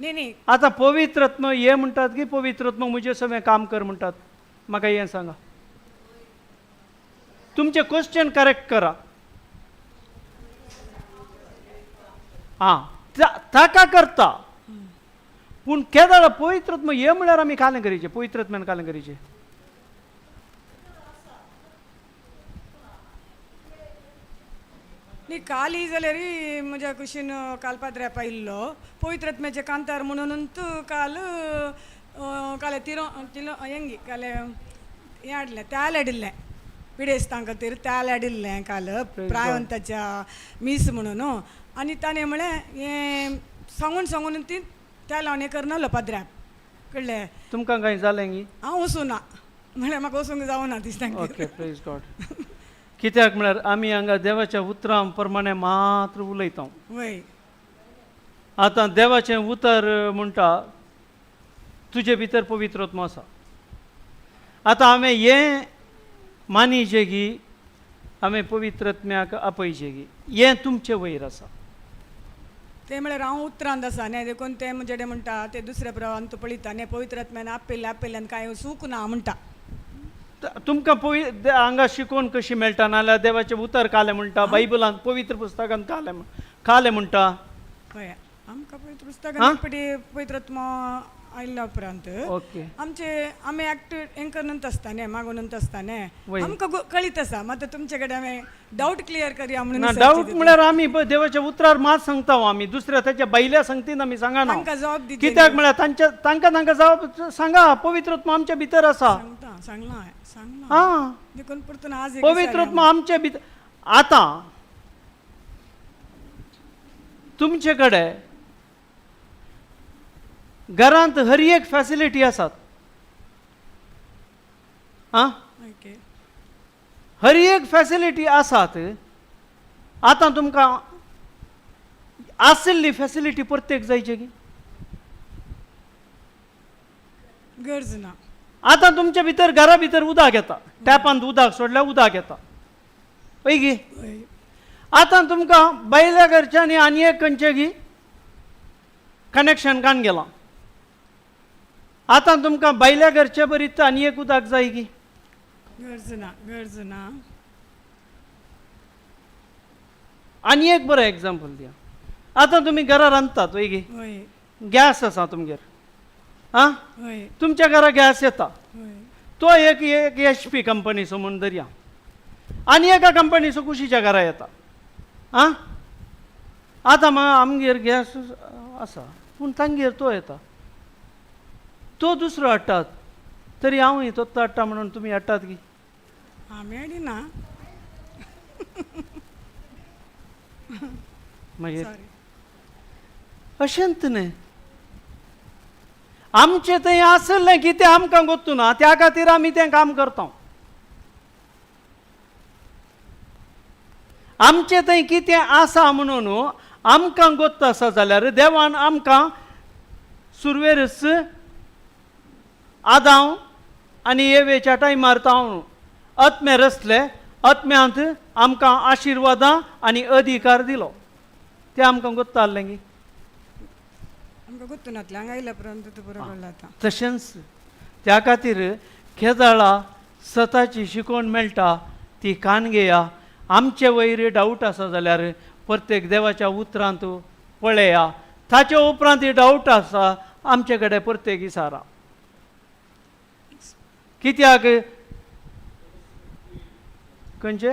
C: न्ही न्ही.
A: आतां पवित्रत्म ये म्हणटात की पवित्रत्म म्हजे सवें काम कर म्हणटात. म्हाका हें सांगा, तुमचें क्वेश्चन करेक्ट करा. आं ताका करता, पूण केदाळ पवित्रत्म हे म्हळ्यार आमी कालें करीचें, पवित्रत्म्यान कालें करीचें.
C: न्ही काल जाल्यार म्हज्या कुशीन काल पाद्र्या पायिल्लो पवित्रत्म्याचे कांतार म्हणून काल काल तिरो तिलो हेंगी काल हें हाडलें, त्याल हाडिल्लें पिडेस्तां खातीर त्याल हाडिल्लें काल प्रायवंताच्या मीस म्हणून. आनी ताणें म्हळें हें सांगून सांगून ती त्या लावणे करनालो पाद्र्याक कळ्ळें.
A: तुमकां कांय जालें गी?
C: हांव वचूं ना म्हळ्यार म्हाका वचूंक जावना दिसता.
A: Okay, praise God. कित्याक म्हळ्यार आमी हांगा देवाच्या उतरां प्रमाणे मात्र उलयता.
C: वय
A: आतां देवाचें उतर म्हणटा तुजे भितर पवित्रत्म आसा. आतां हांवें हें मानीचें की हांवें पवित्रत्म्याक आपयचें की हें तुमचे वयर आसा.
C: तें म्हळ्यार हांव उतरांत आसा न्ही, देखून तें म्हजे कडेन म्हणटा तें दुसऱ्या प्रवान तूं पळयता न्ही पवित्रत्म्यान आपयलें आपयल्यान कांय सूख ना म्हणटा.
A: तुमकां हांगा शिकोवन कशी मेळटा, नाल्यार देवाचें उतर कालें म्हणटा, बायबलांत पवित्र पुस्तकांत कालें कालें म्हणटा.
C: हय आमकां पवित्र पुस्तकांत पवित्रत्म आयल्या उपरांत
A: ओके
C: आमचे आमी एक्टिव हें करून आसता न्ही, मागून आसता न्ही, आमकां कळीत आसा. मात तुमचे कडेन हांवें डावट क्लियर करया म्हणून.
A: डावट म्हळ्यार आमी देवाच्या उतरार मात सांगता आमी, दुसऱ्या ताच्या बायल्या सांगतीन आमी सांगना.
C: तांकां जबाब दिता
A: कित्याक म्हळ्यार तांच्या तांकां तांकां जबाब सांगा पवित्रत्म आमच्या भितर आसा.
C: सांगता सांगलां सांगलां
A: आं
C: देखून परतून आज
A: पवित्रत्म आमच्या भितर. आतां तुमचे कडेन घरांत हर एक फॅसिलिटी आसात. आं हर एक फॅसिलिटी आसात. आतां तुमकां आशिल्ली फॅसिलिटी प्रत्येक जायची की
C: गरज ना.
A: आतां तुमच्या भितर घरा भितर उदक येता, टॅपांत उदक सोडल्यार उदक येता हय गी. आतां तुमकां बायल्या घरच्यांनी आनी एक खंयचें गी कनेक्शन काण गेलां. आतां तुमकां बायल्या घरचे बरीच आनी एक उदक जाय गी?
C: गरज ना, गरज ना.
A: आनी एक बरें एग्जाम्पल दिया. आतां तुमी घरा रांदतात हय गी, गॅस आसा तुमगेर. आं तुमच्या घरा गॅस येता, तो एक एक एच पी कंपनीचो म्हूण धरया, आनी एका कंपनीचो कुशीच्या घरा येता. आं आतां आमगेर गॅस आसा पूण तांगेर तो येता, तो दुसरो हाडटात, तरी हांवूय तोच हाडटा म्हणून तुमी हाडटात की?
C: आमी हाडिना.
A: मागीर अशेंच न्ही आमचें थंय आसलें की तें आमकां गोत्तू ना, त्या खातीर आमी तें काम करता. आमचें थंय कितें आसा म्हणून आमकां गोत्त आसा जाल्यार देवान आमकां सुरवेरच आदांव आनी एवेच्या टायमार तावन आत्मे रसले, आत्म्यांत आमकां आशिर्वादां आनी अधिकार दिलो. ते आमकां गोत्ता गी.
C: आमकां गुत्तू नातलें हांगा आयल्या उपरांत तूं बरो कळ्ळो आतां.
A: तशेंच त्या खातीर केदळा सताची शिकवण मेळटा ती कान घेया. आमचे वयर डावट आसा जाल्यार प्रत्येक देवाच्या उतरांत पळया. ताचे उपरांत डावट आसा आमचे कडेन प्रत्येक इसारा कित्याक खंयचे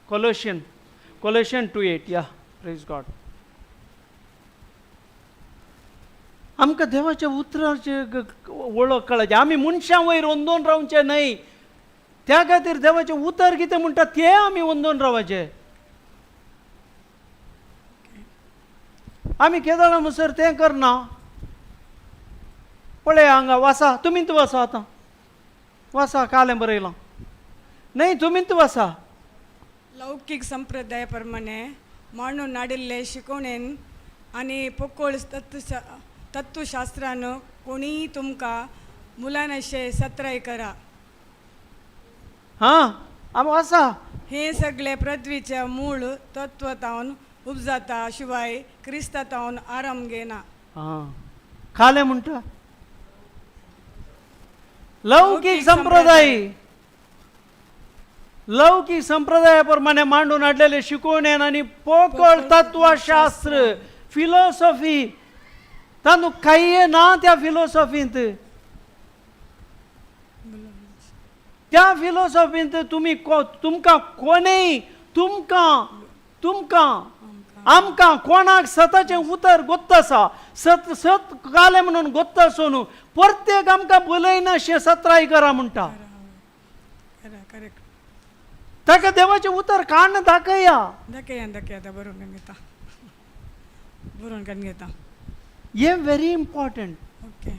A: कोलोशियन Colossian 2:8. Yeah, praise God. आमकां देवाच्या उतराचे वळख कळाची. आमी मनशां वयर अंदोन रावचें न्हय. त्या खातीर देवाचें उतर कितें म्हणटा तें आमी अंदोन रावचें. आमी केदळा म्हणसर तें करना. पळय हांगा वासा, तुमीच वासा आतां, वासा कालें बरयलां न्हय, तुमीच वासा.
C: लौकीक संप्रदाय प्रमाणे मांडून हाडिल्ले शिकवणेन आनी पोकळ तत्वशास्त्रान कोणीय तुमकां मुलानशे सत्राय करा.
A: हां, आमी वासा.
C: हे सगळे पृथ्वीच्या मूळ तत्वतावन उपजाता शिवाय क्रिस्तातावन आराम घेना.
A: हां, कालें म्हणटा लौकीक संप्रदाय, लौकीक संप्रदाया प्रमाणे मांडून हाडलेले शिकवणेन आनी पोकळ तत्वशास्त्र फिलोसॉफी, तातूंत कांय ना. त्या फिलोसॉफींत, त्या फिलोसॉफींत तुमी तुमकां कोणूय तुमकां तुमकां आमकां कोणाक सताचें उतर गोत्त आसा, सत सत कालें म्हणून गोत्त आसून प्रत्येक आमकां बलयनाशें सत्राय करा म्हणटा.
C: करेक्ट.
A: ताका देवाचें उतर कान दाखया.
C: दाखया दाखया, आतां बरोवन काडून घेता, बरोवन काडून घेता.
A: हें व्हेरी इम्पॉर्टंट.
C: ओके.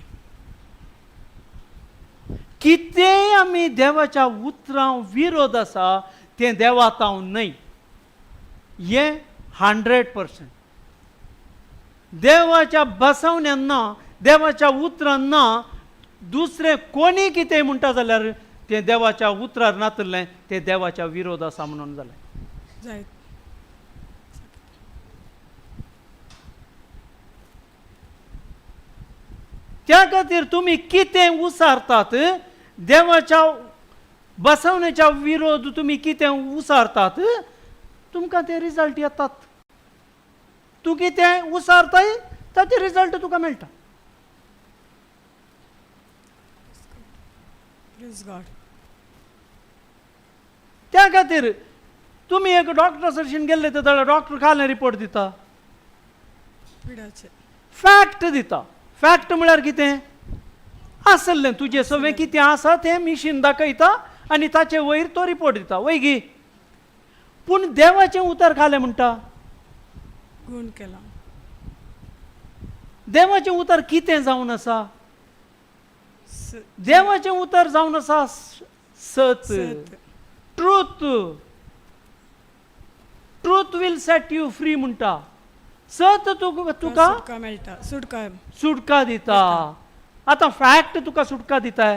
A: कितेंय आमी देवाच्या उतरां विरोध आसा तें देवातावन न्हय. हें 100%. देवाच्या बसवण्यान ना, देवाच्या उतरान ना. दुसरें कोणी कितें म्हणटा जाल्यार तें देवाच्या उतरार नातलें, तें देवाच्या विरोध आसा म्हणून जालें.
C: जायत.
A: त्या खातीर तुमी कितें उसारतात, देवाच्या बसवण्याच्या विरोध तुमी कितें उसारतात, तुमकां ते रिजल्ट येतात. तूं कितें उसारताय ताचे रिजल्ट तुका मेळटा.
C: Praise God.
A: त्या खातीर तुमी एक डॉक्टर सरशीन गेल्ले तर जाल्यार डॉक्टर कालें रिपोर्ट दिता.
C: पिडाचे.
A: फॅक्ट दिता. फॅक्ट म्हळ्यार कितें आसलें तुजें सगळें कितें आसा तें मिशीन दाखयता आनी ताचे वयर तो रिपोर्ट दिता वय गी. पूण देवाचें उतर खालें म्हणटा.
C: गुण केला.
A: देवाचें उतर कितें जावन आसा? देवाचें उतर जावन आसा सत.
C: सत.
A: Truth. Truth will set you free म्हणटा. सत तुका
C: सुटका मेळटा, सुटका.
A: सुटका दिता. आतां फॅक्ट तुका सुटका दिता.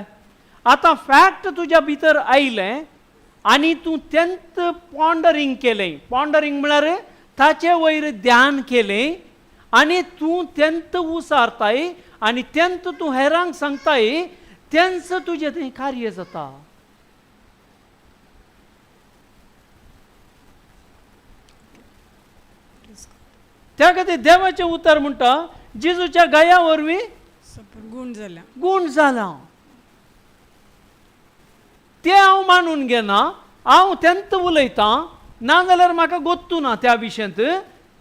A: आतां फॅक्ट तुज्या भितर आयलें आनी तूं तेंत पॉन्डरींग केलें. पॉन्डरींग म्हळ्यार ताचे वयर ध्यान केलें आनी तूं तेंत उसारताय आनी तेंत तूं हेरांक सांगताय, तेंच तुजें तें कार्य जाता. त्या खातीर देवाचें उतर म्हणटा जेजूच्या गया वरवीं
C: गुण जाल्या,
A: गुण जाला. तें हांव मानून घेना, हांव तेंत उलयतां, नाजाल्यार म्हाका गोत्तू ना त्या विशयांत.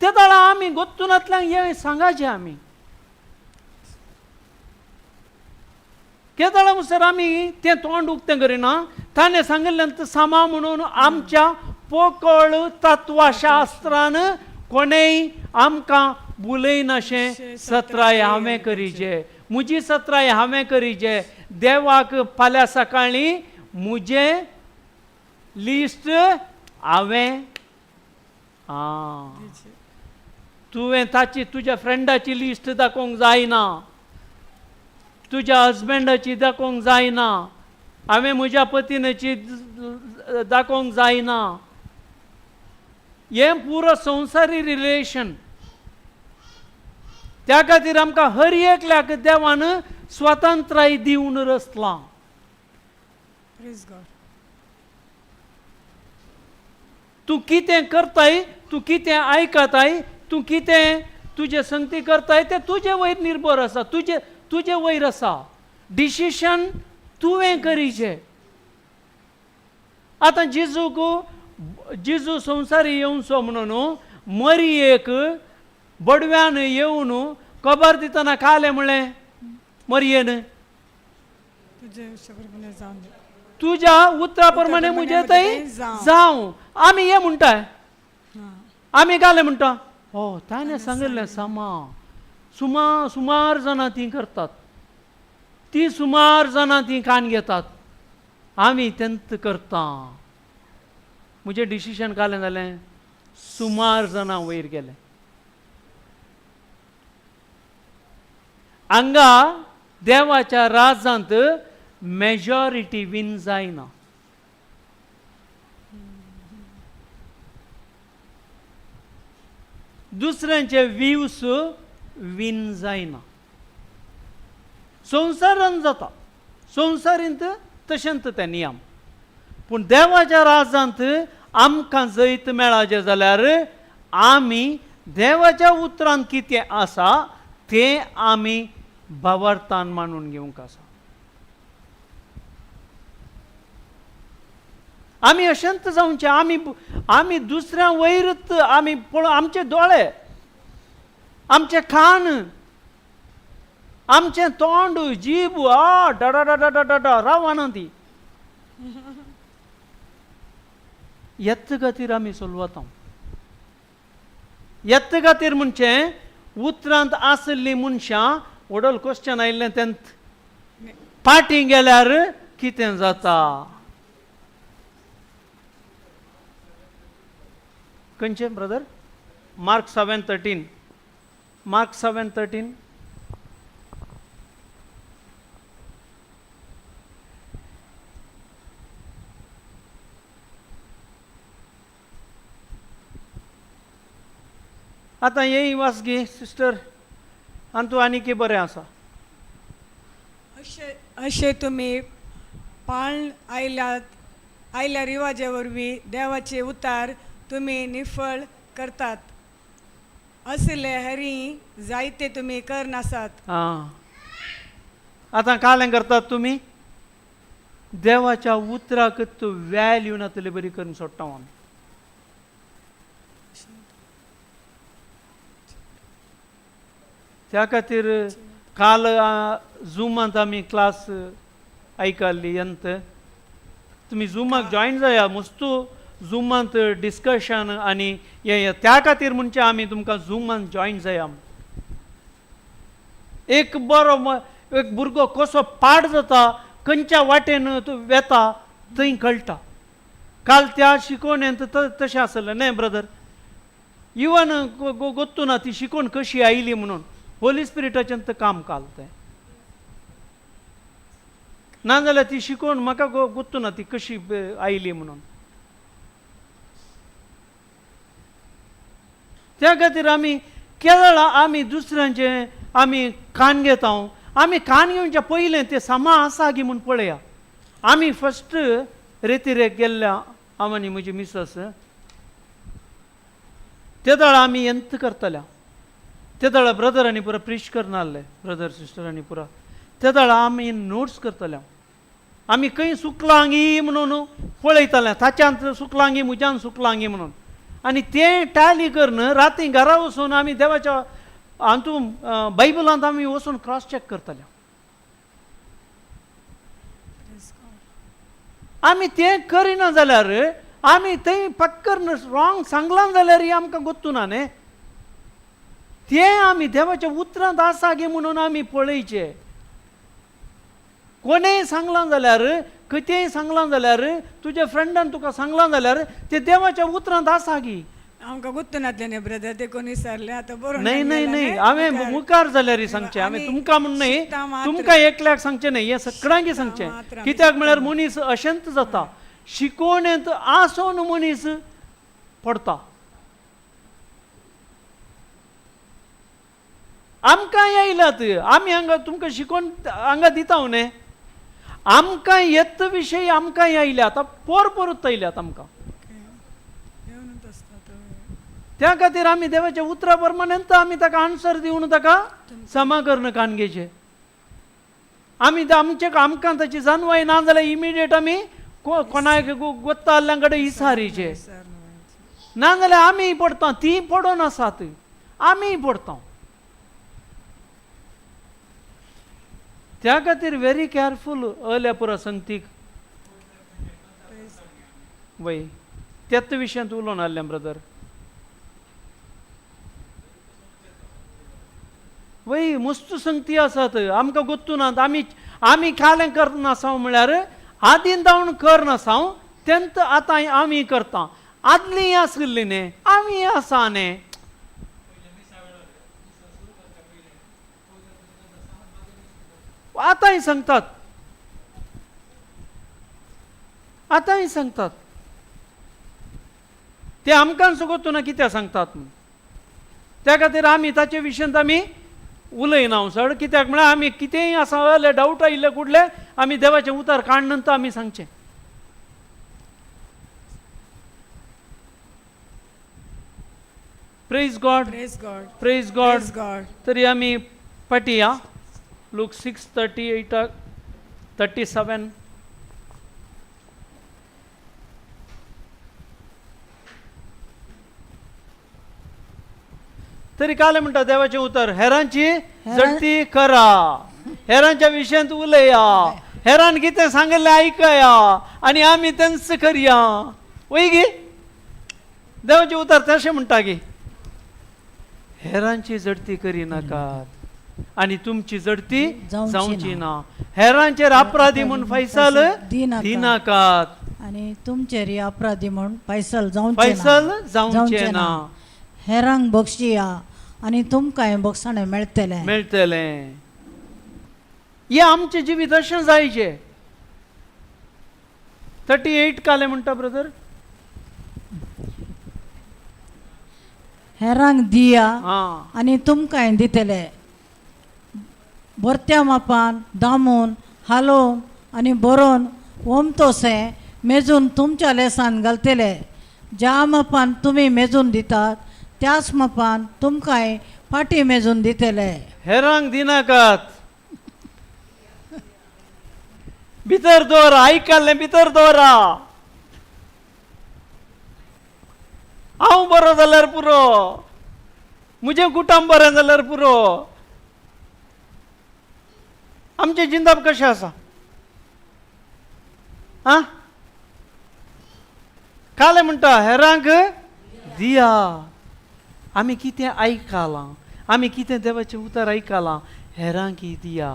A: ते जाल्यार आमी गोत्तुनांतल्यान हें सांगाचें आमी केदळा म्हणसर आमी तें तोंड उक्तें करिना. ताणें सांगिल्लें सामा म्हणून आमच्या पोकळ तत्वशास्त्रान कोणेय आमकां बुलयनाशें सत्राय हांवें करीचे, म्हजी सत्राय हांवें करीचे. देवाक फाल्यां सकाळीं म्हजें लिस्ट हांवें आं तुवें ताची तुज्या फ्रेंडाची लिस्ट दाखोवंक जायना. तुज्या हजबंडाची दाखोवंक जायना, हांवें म्हज्या पतीनाची दाखोवंक जायना. हें पुरो संवसारी रिलेशन. त्या खातीर आमकां हर एकल्याक देवान स्वतंत्राय दिवन रचलां.
C: Praise God.
A: तूं कितें करताय, तूं कितें आयकताय, तूं कितें तुजें संगती करताय तें तुजे वयर निर्भर आसा, तुजे तुजे वयर आसा. डिसिशन तुवें करीचें. आतां जेजूक जेजू संवसारी येवचो म्हणून मरियेक बडव्यान येवन खबर दितना कालें म्हणलें मरियेन,
C: तुजे इश्टा जावन दी.
A: तुज्या उतरा प्रमाणे म्हजें थंय जावं. आमी हें म्हणटाय, आमी कालें म्हणटा, हो ताणें सांगिल्लें समा सुमा सुमार जाणां ती करतात, ती सुमार जाणां ती कान घेतात, आमी तेंत करता. म्हजें डिसिशन कालें जालें, सुमार जाणां वयर गेले. हांगा देवाच्या राजांत मेजॉरिटी विन जायना. दुसऱ्यांचे व्यूज विन जायना. संवसारान जाता, संवसारींत तशेंच ते नियम. पूण देवाच्या राजांत आमकां जैत मेळाचें जाल्यार आमी देवाच्या उतरान कितें आसा तें आमी भावार्थान मानून घेवंक आसा. आमी अशेंच जावचें, आमी आमी दुसऱ्या वयरच आमी पळोव, आमचे दोळे, आमचे कान, आमचें तोंड, जीब आ डा डा डा डा डा रावना ती. येत खातीर आमी चलवता. येत खातीर म्हणचे उतरांत आशिल्लीं मनशां व्हडल क्वेश्चन आयिल्लें तेंत पाटी गेल्यार कितें जाता? खंयचें ब्रदर? Mark 7:13, mark 7:13. आतां हें वाच गे सिस्टर, आनी तूं आनीक बरें आसा.
C: अशें अशें तुमी पाळन आयल्यात आयल्या रिवाजे वरवीं देवाचे उतार तुमी निफळ करतात. असले हरी जायते तुमी कर नासात.
A: आं, आतां कालें करतात तुमी देवाच्या उतराक तूं वॅल्यू नातली बरी करून सोडटा आमी. त्या खातीर काल झुमांत आमी क्लास आयकल्ली यंत, तुमी झुमाक जॉयन जाया, मस्तू झुमांत डिस्कशन आनी हें. त्या खातीर म्हणचे आमी तुमकां झुमांत जॉयन जाया. एक बरो एक भुरगो कसो पाड जाता, खंयच्या वाटेन तूं वेता थंय कळटा. काल त्या शिकोवणेंत तशें आसलें न्हय ब्रदर? इवन गोत्तू ना ती शिकोवन कशी आयली म्हणून, होली स्पिरिटाचें तें काम काल तें. नाजाल्यार ती शिकोवन म्हाका गोत्तू ना ती कशी आयली म्हणून. त्या खातीर आमी केरळा आमी दुसऱ्यांचे आमी कान घेता. आमी कान घेवच्या पयलें तें समा आसा गी म्हूण पळया. आमी फस्ट रेतिरेक गेल्ल्या हांव आनी म्हजी मिसस, ते वेळार आमी यंत करतल्या. ते वेळार ब्रदरांनी पुरा प्रिश करनासले, ब्रदर सिस्टरांनी पुरा. ते वेळार आमी नोट्स करतले. आमी खंय सुकलांगी म्हणून पळयताले, ताच्यांत सुकलांगी म्हज्यान सुकलांगी म्हणून. आनी तें टॅली करून राती घरा वचून आमी देवाच्या हातूंत बायबलांत आमी वचून क्रॉस चॅक करतले. आमी तें करिना जाल्यार आमी थंय पक्कर रॉंग सांगलां जाल्यार आमकां गोत्तू ना न्ही. तें आमी देवाच्या उतरांत आसा गे म्हणून आमी पळयचें. कोणेय सांगलां जाल्यार, कितेंय सांगलां जाल्यार, तुज्या फ्रेंडान तुका सांगलां जाल्यार तें देवाच्या उतरांत आसा गी.
C: आमकां गुत्तून नातलें न्ही ब्रदर, देखून विसरलें आतां बरोवन.
A: न्हय न्हय न्हय, हांवें मुखार जाल्यार सांगचें, हांवें तुमकां म्हण न्हय, तुमकां एकल्याक सांगचें न्हय, हें सगळ्यांक सांगचें. कित्याक म्हळ्यार मनीस अशेंच जाता, शिकोवणेंत आसोन मनीस पडटा. आमकां येयल्यात, आमी हांगा तुमकां शिकोवन हांगा दिता न्ही, आमकां येत विशय आमकां आयल्यात, पोर परत आयल्यात आमकां. त्या खातीर आमी देवाच्या उतरा प्रमाणे आमी ताका आन्सर दिवन ताका समा करून कान घेवचें. आमी आमचे आमकां ताची जाणवाय ना जाल्यार इमिडिएट आमी कोणाक गोत्ता आहल्या कडेन इसारीचे, ना जाल्यार आमी पडटा, ती पडोन आसात, आमी पडटा. त्या खातीर व्हेरी केअरफूल अल्या पुरा संगतीक वय त्याच विशयांत उलोवन आहलें ब्रदर. वय मस्त संगती आसात, आमकां गोत्तू नात, आमी आमी कालें करनासांव म्हळ्यार आदीन धांवन करनासांव, तेंत आतां आमी करता. आदलीं आसली न्ही, आमी आसा न्ही. आतांय सांगतात, आतांय सांगतात ते आमकां सुगोत ना कित्याक सांगतात. त्या खातीर आमी ताचे विशयांत आमी उलयना चड, कित्याक म्हळ्यार आमी कितेंय आसा जाल्यार डावट आयिल्ले कुडले आमी देवाचें उतर काडून नंतर आमी सांगचें. Praise God,
C: praise God,
A: praise God. तरी आमी फाटीं या लूक 6:38 37. तरी काल म्हणटा देवाचें उतर, हेरांची जडती करा, हेरांच्या विशयांत उलया, हेरान कितें सांगिल्लें आयकया आनी आमी तेंच करया. वय गे देवाचें उतर तशें म्हणटा गे, हेरांची जडती करिनाकात आनी तुमची जडती जावची ना, हेरांचेर अपराधी म्हूण फैसल दिनाकात
B: आनी तुमचेर अपराधी म्हूण फैसल जावचें ना, हेरांक बक्षिया आनी तुमकांय बक्षाणें मेळटलें
A: मेळटलें. हें आमचें जिवीत अशें जायचें. 38 कालें म्हणटा ब्रदर,
B: हेरांक दिया आनी तुमकांय दितले, भरत्या मापान दामून हालोवन आनी बरोवन ओमतोसें मेजून तुमच्या लेसान घालतले. ज्या मापान तुमी मेजून दितात त्याच मापान तुमकांय फाटीं मेजून दितले.
A: हेरांक दिनाकात, भितर दवरा, आयकल्लें भितर दवरा. हांव बरो जाल्यार पुरो, म्हजें कुटुंब बरें जाल्यार पुरो. आमचें जिंदाप कशें आसा? आं, कालें म्हणटा हेरांक दिया. आमी कितें आयकलां, आमी कितें देवाचें उतर आयकलां, हेरांक दिया.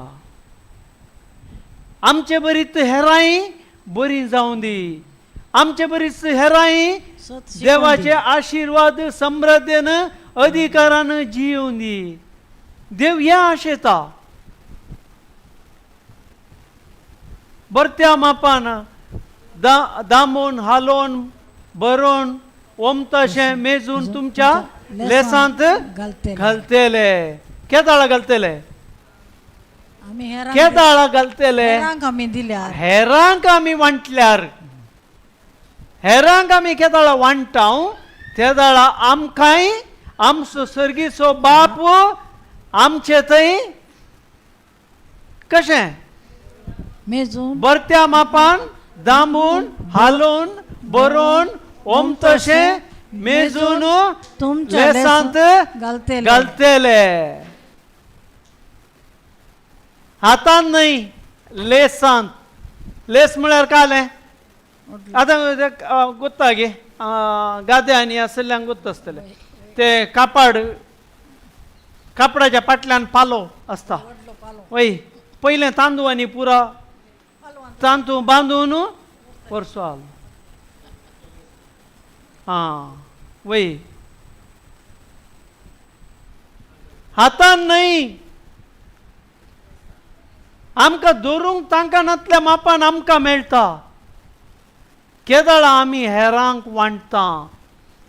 A: आमचे बरीच हेरांय बरी जावं दी, आमचे बरीच हेरांय देवाचे आशिर्वाद समृद्धेन अधिकारान जियोवन दी. देव हें आशेता, बरत्या मापान दामून हालोवन बरोवन ओमताशें मेजून तुमच्या लेसांत घालतले. केदाळा घालतले? केदाळा घालतले? हेरांक आमी वांटल्यार, हेरांक आमी केदाळा वांटाव तेदाळा आमकांय आमचो सर्गीचो बाप आमचे थंय कशें
B: मेजून
A: बरत्या मापान दामून हालोवन बरोवन ओमतशें मेजून
B: तुमच्या
A: लेसांत
B: घालतले
A: घालतले. हातान न्हय, लेसांत. लेस म्हळ्यार कालें आतां गोत्ता गे गादे आनी आसल्ल्यांक गोत्ता आसतलें ते कापड, कापडाच्या पाटल्यान पालो आसता. वय पयलें तांदूळ आनी पुरा तांदूळ बांदून वर्सो आलो. आं वय हातान न्हय. आमकां दवरूंक तांकां नातल्या मापान आमकां मेळटा. केदळा आमी हेरांक वांट्टा,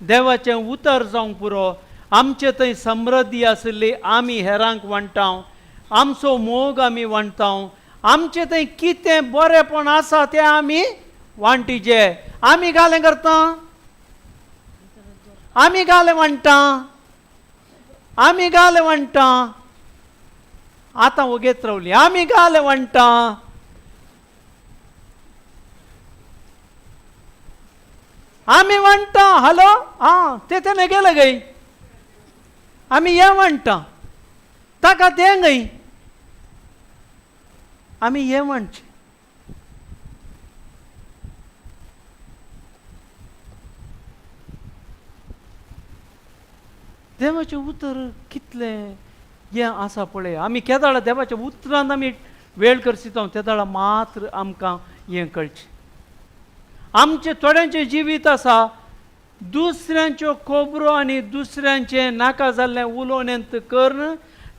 A: देवाचें उतर जावंक पुरो, आमचे थंय समृद्धी आशिल्ली आमी हेरांक वांट्टा, आमचो मोग आमी वांट्टा, आमचे थंय कितें बरेंपण आसा तें आमी वांटिचें. आमी गालें करता, आमी गालें वांट्टा, आमी गालें वांट्टा. आतां वगेत रावली, आमी गालें वांट्टा. आमी वांट्टा. हॅलो, आं ते तेणे गेले गय, आमी हें वांट्टा, ताका तें गय, आमी हें वांटचें. देवाचें उतर कितलें हें आसा पळय. आमी केदाळा देवाच्या उतरान आमी वेळ करसिता तेदाळा मात्र आमकां हें कळचें. आमचें थोड्यांचें जिवीत आसा दुसऱ्यांच्यो खबरो आनी दुसऱ्यांचें नाका जाल्लें उलोवण्यांत करून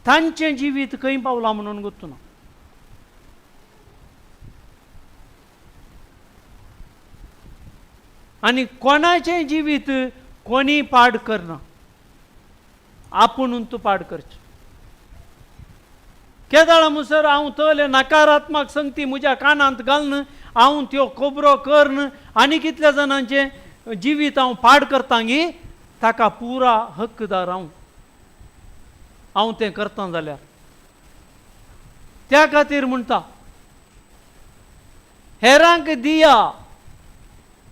A: तांचें जिवीत खंय पावलां म्हणून गोत्तुना. आनी कोणाचें जिवीत कोणी पाड करना, आपूण तूं पाड करचें. केदाळा मुसर हांव तले नकारात्मक संगती म्हज्या कानांत घालून हांव त्यो खबरो करून आनी कितल्या जाणांचें जिवीत हांव पाड करता गी, ताका पुरा हक्कदार हांव, हांव तें करता जाल्यार. त्या खातीर म्हणटा हेरांक दिया,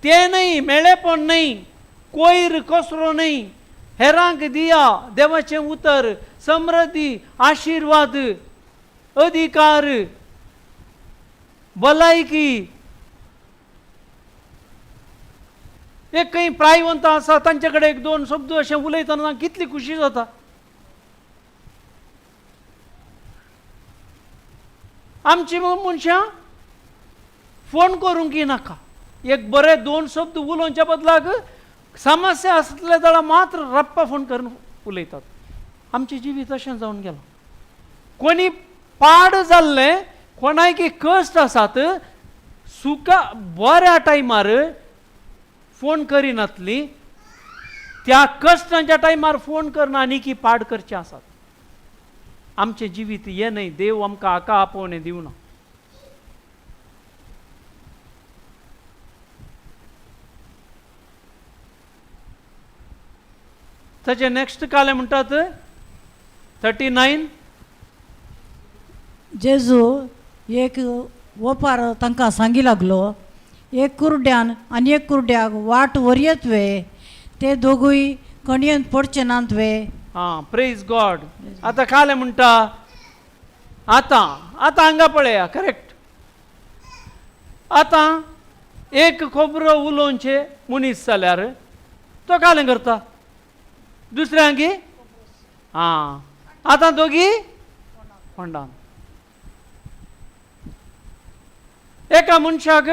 A: तें न्हय मेळेपण न्हय, कोयर कसरो न्हय, हेरांक दिया देवाचें उतर, समृद्धी, आशिर्वाद, अधिकार, भलायकी. एक खंय प्रायवंत आसा तांचे कडेन एक दोन शब्द अशें उलयतना कितली खुशी जाता. आमची मनशां फोन करूंक नाका, एक बरे दोन शब्द उलोवच्या बदलाक समस्या आसले जाल्यार मात्र रप्पा फोन करून उलयतात. आमचें जिवीत अशें जावन गेलां. कोणी पाड जाल्लें, कोणायकी कश्ट आसात, सुका बऱ्या टायमार फोन करिनातली, त्या कश्टांच्या टायमार फोन करना आनी की पाड करचें आसात. आमचें जिवीत हें न्हय, देव आमकां हाका आपोवणें दिवना. ताचे नॅक्स्ट कालें म्हणटात 39.
B: जेजू एक ओपार तांकां सांगी लागलो, एक कुरड्यान आनी एक कुरड्याक वाट वरयत वे, ते दोगूय कणयेंत पडचे नात वे.
A: आं, प्रेज गॉड. आतां कालें म्हणटा, आतां आतां हांगा पळया करेक्ट. आतां एक खबरो उलोवचे मनीस जाल्यार तो कालें करता दुसऱ्यांकी. आं, आतां दोगी फोंडान एका मनशाक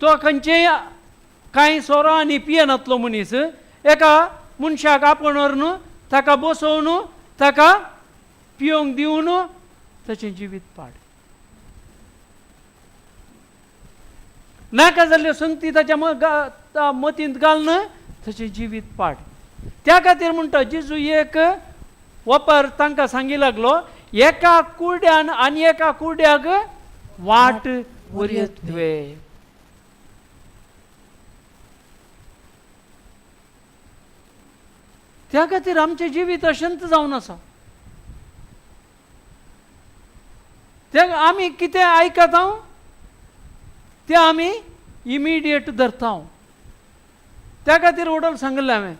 A: तो खंयचेय कांय सोरो आनी पियेनातलो मनीस एका मनशाक आपोवन व्हरून ताका बसोवन ताका पिवंक दिवन ताचें जिवीत पाड. नाका जाल्ल्यो संगती ताच्या मतींत घालून ताचें जिवीत पाड. त्या खातीर म्हणटा जेजू एक वपर तांकां सांगी लागलो, एका कुड्यान आनी एका कुड्याक वाट वरयत वे. त्या खातीर आमचें जिवीत अशेंच जावन आसा. ते आमी कितें आयकता तें आमी इमिडिएट धरता. त्या खातीर वडोल सांगिल्लें हांवें,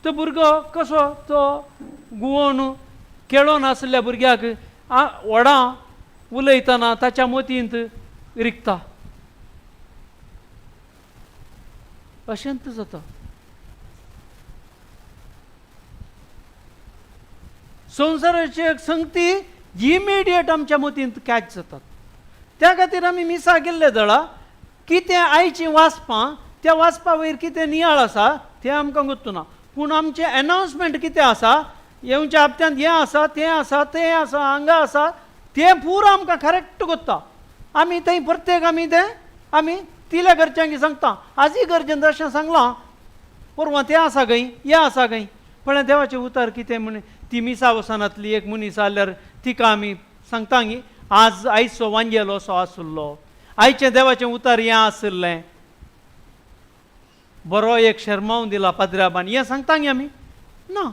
A: तो भुरगो कसो तो गुवोन खेळोन आशिल्ल्या भुरग्याक व्हडां उलयतना ताच्या मतींत रिगता, अशेंच जाता. संवसाराची एक संगती इमिडिएट आमच्या मतींत कॅच जातात. त्या खातीर आमी मिसा गेल्ले दळा कितें आयचीं वाचपां, त्या वाचपा वयर कितें नियाळ आसा तें आमकां गोत्तुना, पूण आमचें एनावन्समेंट कितें आसा येवच्या हप्त्यांत हें आसा, तें आसा, तें आसा, हांगा आसा, तें पुरो आमकां करेक्ट कोत्ता. आमी थंय प्रत्येक आमी तें आमी तिल्या घरच्यांक सांगता, आजी गरजेन अशें सांगलां, पोरवां तें आसा खंय, हें आसा खंय. पण देवाचें उतर कितें म्हण ती मिसा वसनातली एक मनीस जाल्यार तिका आमी सांगता की आज आयचो वांजेलो असो आसुल्लो, आयचें देवाचें उतर हें आशिल्लें, बरो एक शर्माव दिला पाद्राबान, हें सांगता गी आमी ना.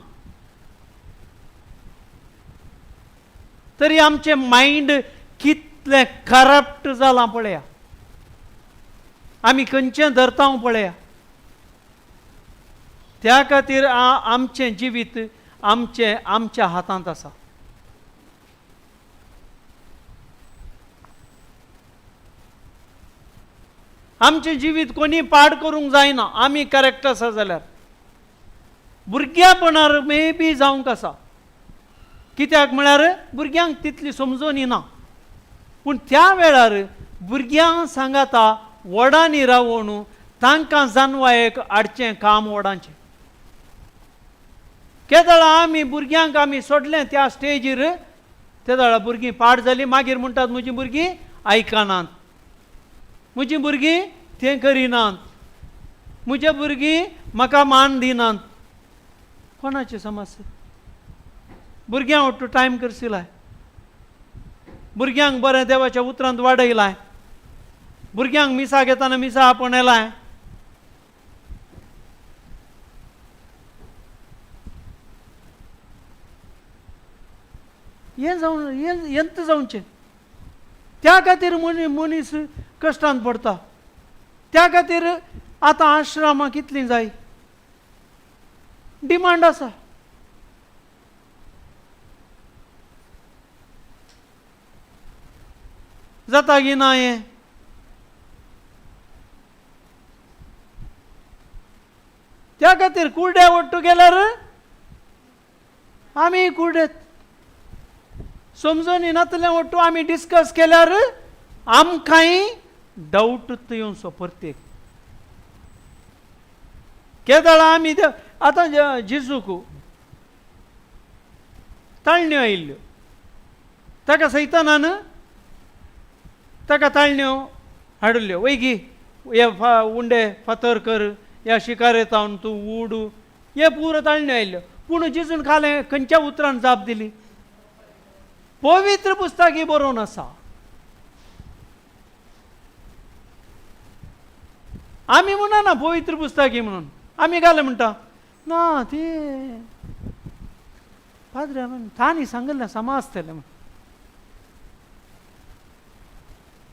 A: तरी आमचें मायंड कितलें करप्ट जालां पळया, आमी खंयचें धरता पळया. त्या खातीर आमचें जिवीत आमचें आमच्या हातांत आसा. आमचें जिवीत कोणी पाड करूंक जायना, आमी करेक्ट आसा जाल्यार. भुरग्यापणार मे बी जावंक आसा, कित्याक म्हळ्यार भुरग्यांक तितली समजून ना. पूण त्या वेळार भुरग्यां सांगाता व्हडांनी रावून तांकां जानवायेक हाडचें काम व्हडांचें. केदळा आमी भुरग्यांक आमी सोडलें त्या स्टेजीर, तेदळा भुरगीं पाड जालीं. मागीर म्हणटात म्हजीं भुरगीं आयकनात, म्हजीं भुरगीं तें करिनात, म्हज्या भुरगीं म्हाका मान दिनात. कोणाची समस्या? भुरग्यां वट्टू टायम करसिलाय, भुरग्यांक बरें देवाच्या उतरांत वाडयलाय, भुरग्यांक मिसा घेतना मिसा आपणयलाय. हें जावन हें येंत जावचें. त्या खातीर मनीस कश्टान पडटा. त्या खातीर आतां आश्रमां कितलीं जाय, डिमांड आसा. जाता की ना हें? त्या खातीर कुर्ड्या वट्टू गेल्यार आमी कुर्डेत समजून नातलें वट्टू आमी डिस्कस केल्यार आमकांय डावट येवचो प्रत्येक. केदळा आमी आतां जेजूक ताळण्यो आयिल्ल्यो, ताका सैतानान ताका ताळण्यो हाडिल्ल्यो, वयगी हे उंडे फातर कर, ह्या शिकारेतावन तूं उड, हे पुरो ताळण्यो आयिल्ल्यो. पूण जेजून खालें खंयच्या उतरान जाप दिली? पवित्र पुस्तक ही बरोवन आसा. आमी म्हणना पवित्र पुस्तक ही म्हणून, आमी घालें म्हणटा ना ती पाद्रे तांणी सांगिल्लें समा आसतलें म्हण.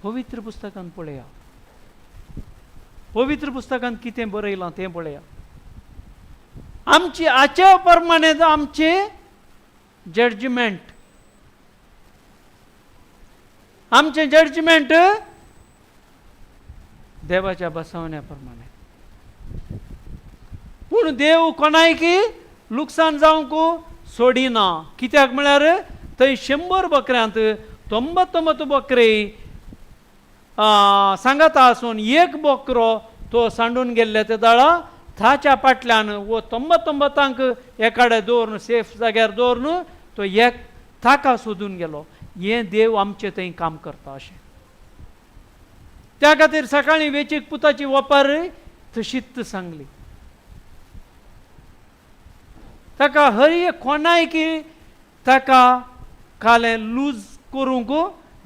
A: पवित्र पुस्तकान पळया, पवित्र पुस्तकान कितें बरयलां तें पळया. आमची आच्या प्रमाणे आमचें जजमेंट, आमचें जजमेंट देवाच्या बसवण्या प्रमाणे. पूण देव कोणायकी लुकसाण जावंक सोडिना. कित्याक म्हळ्यार थंय 100 बकऱ्यांत 99 बकरे सांगाता आसून एक बकरो तो सांडून गेल्ले ते दळा ताच्या फाटल्यान वो 99 एकाडे दवरून सेफ जाग्यार दवरून तो एक ताका सोदून गेलो. हें देव आमचें थंय काम करता अशें. त्या खातीर सकाळीं वेचीक पुताची वपार तशीच सांगली. ताका हर एक कोणाय की ताका कालें लूज करूंक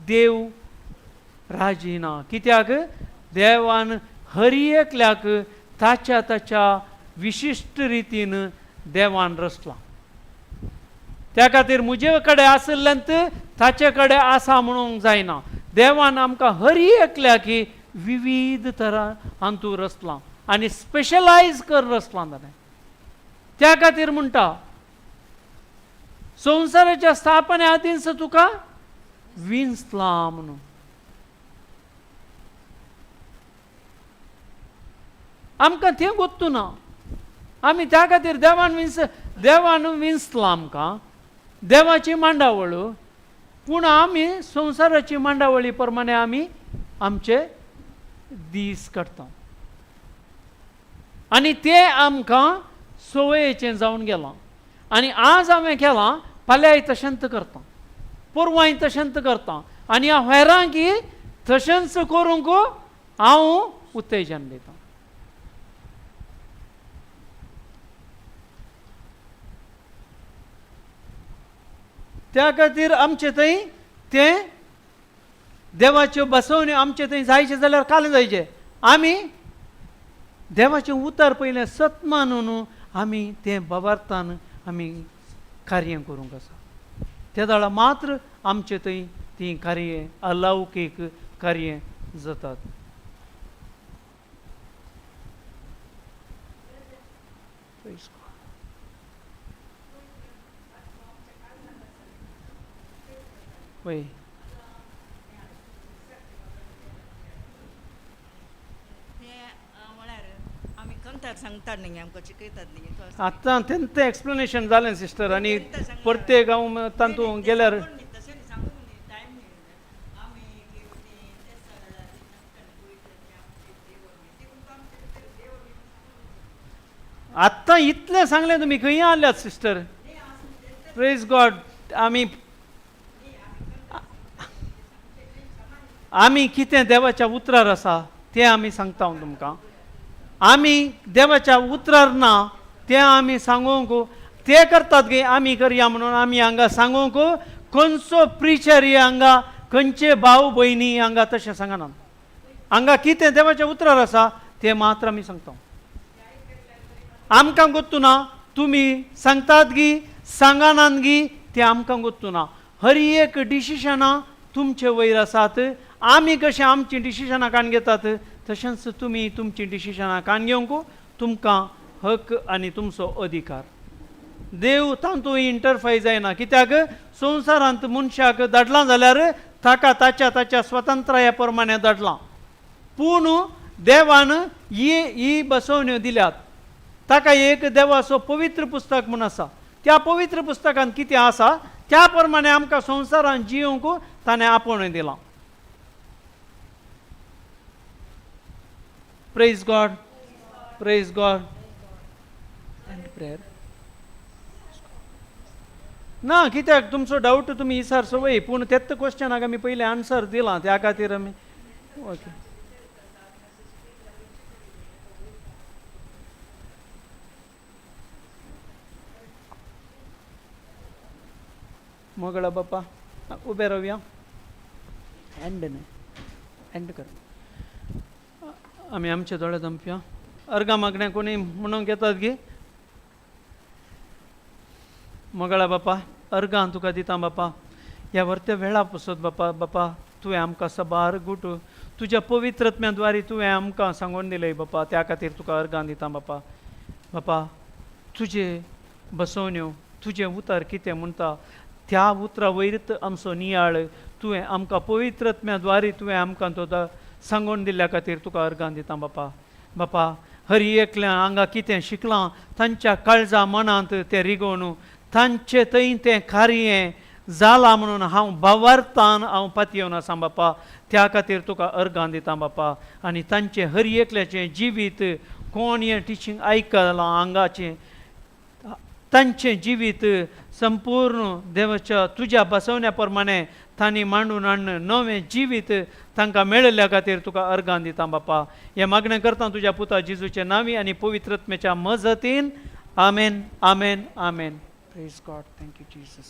A: देव राजी ना. कित्याक देवान हर एकल्याक ताच्या ताच्या विशिश्ट रितीन देवान रचलां. त्या खातीर म्हजे कडेन आशिल्ल्यान ताचे कडेन आसा म्हणूंक जायना. देवान आमकां हर एकल्याक विविध तरा हातूंत रचलां आनी स्पेशलायज कर रचलां ताणें. त्या खातीर म्हणटा संवसाराच्या स्थापने आदींच तुका विंचलां म्हणून. आमकां तें गोत्तू ना. आमी त्या खातीर देवान विंचलां आमकां देवाची मांडावळ. पूण आमी संवसाराची मांडावळी प्रमाणे आमी आमचे दीस काडटा आनी ते आमकां संवयेचें जावन गेलां. आनी आज हांवें केलां, फाल्यांय तशेंच करता, पोरवांय तशेंच करता आनी हांव हेरांकी तशेंच करूंक हांव उत्तेजन दिता. त्या खातीर आमचे थंय तें देवाच्यो बसवण्यो आमचे थंय जायचे जाल्यार काल जायचे. आमी देवाचें उतर पयलें सत मानून आमी तें बाबार्थान आमी कार्य करूंक आसा. ते दाळा मात्र आमचे थंय तीं कार्य अलौकीक कार्य जातात. वय
D: सांगतात न्ही आमकां शिकयतात न्ही.
A: आतां तेंचें एक्सप्लेनेशन जालें सिस्टर, आनी प्रत्येक हांव तातूंत गेल्यार आत्तां इतलें सांगलें तुमी खंय आल्यात सिस्टर? प्रेज गॉड. आमी आमी कितें देवाच्या उतरार आसा तें आमी सांगता हांव तुमकां. आमी देवाच्या उतरार ना तें आमी सांगूंक ते करतात गे आमी करया म्हणून आमी हांगा सांगूंक खंयचो प्रिचर हांगा खंयचे भाव भयणी हांगा तशें सांगना. हांगा कितें देवाच्या उतरार आसा तें मात्र आमी सांगता. आमकां गोत्तू ना तुमी सांगतात गी सांगानात गी तें आमकां गोत्तू ना. हर एक डिसिशनां तुमचे वयर आसात. आमी कशें आमचीं डिसिशनां काण घेतात तशेंच तुमी तुमचीं डिसिशनां काण घेवंक तुमकां हक आनी तुमचो अधिकार. देव तातूंत इंटरफाय जायना, कित्याक संवसारांत मनशाक धाडलां जाल्यार ताका ताच्या ताच्या स्वतंत्राया प्रमाणे धाडलां. पूण देवान ही ही बसवण्यो दिल्यात. ताका एक देवाचो पवित्र पुस्तक म्हूण आसा. त्या पवित्र पुस्तकांत कितें आसा त्या प्रमाणे आमकां संवसारांत जियोंक ताणें आपोवणें दिलां. Praise God, praise God and prayer. ना कित्याक तुमचो डावट तुमी इसार सवय, पूण तेच क्वेश्चनाक आमी पयलीं आन्सर दिलां त्या खातीर आमी ओके. मोगळा बाप्पा उबे रावया. एंड न्हय एंड कर. आमी आमचे दोळे दमप्या. अर्गां मागण्या कोणी म्हणूंक येतात गी? मोगळा बापा अर्गां तुका दिता बापा, ह्या वर्त्या वेळा पसत बापा. बापा तुवें आमकां सबार गुट तुज्या पवित्रत्म्या द्वारे तुवें आमकां सांगून दिलें बापा, त्या खातीर तुका अर्गां दिता बापा. बापा तुजे बसवण्यो तुजें उतर कितें म्हणटा त्या उतरा वयरच आमचो नियाळ तुवें आमकां पवित्रत्म्या द्वारे तुवें आमकां तो सांगून दिल्ल्या खातीर तुका अर्गां दिता बापा. बापा हर एकल्या हांगा कितें शिकलां तांच्या काळजा मनांत तें रिगोवन तांचे थंय तें कार्य जालां म्हणून हांव भावार्थान हांव पातयेवन आसा बापा, त्या खातीर तुका अर्गां दिता बापा. आनी तांचें हर एकल्याचें जिवीत कोण हें टिचींग आयकलां हांगाचें तांचें जिवीत संपूर्ण देवाच्या तुज्या बसवण्या प्रमाणे तांणी मांडून हाडून नवें जिवीत तांकां मेळिल्ल्या खातीर तुका अर्गां दिता बापा. हें मागणें करता तुज्या पुता जेजूचे नांवी आनी पवित्रत्मेच्या मजतीन. आमेन, आमेन, आमेन. Praise God. Thank you Jesus.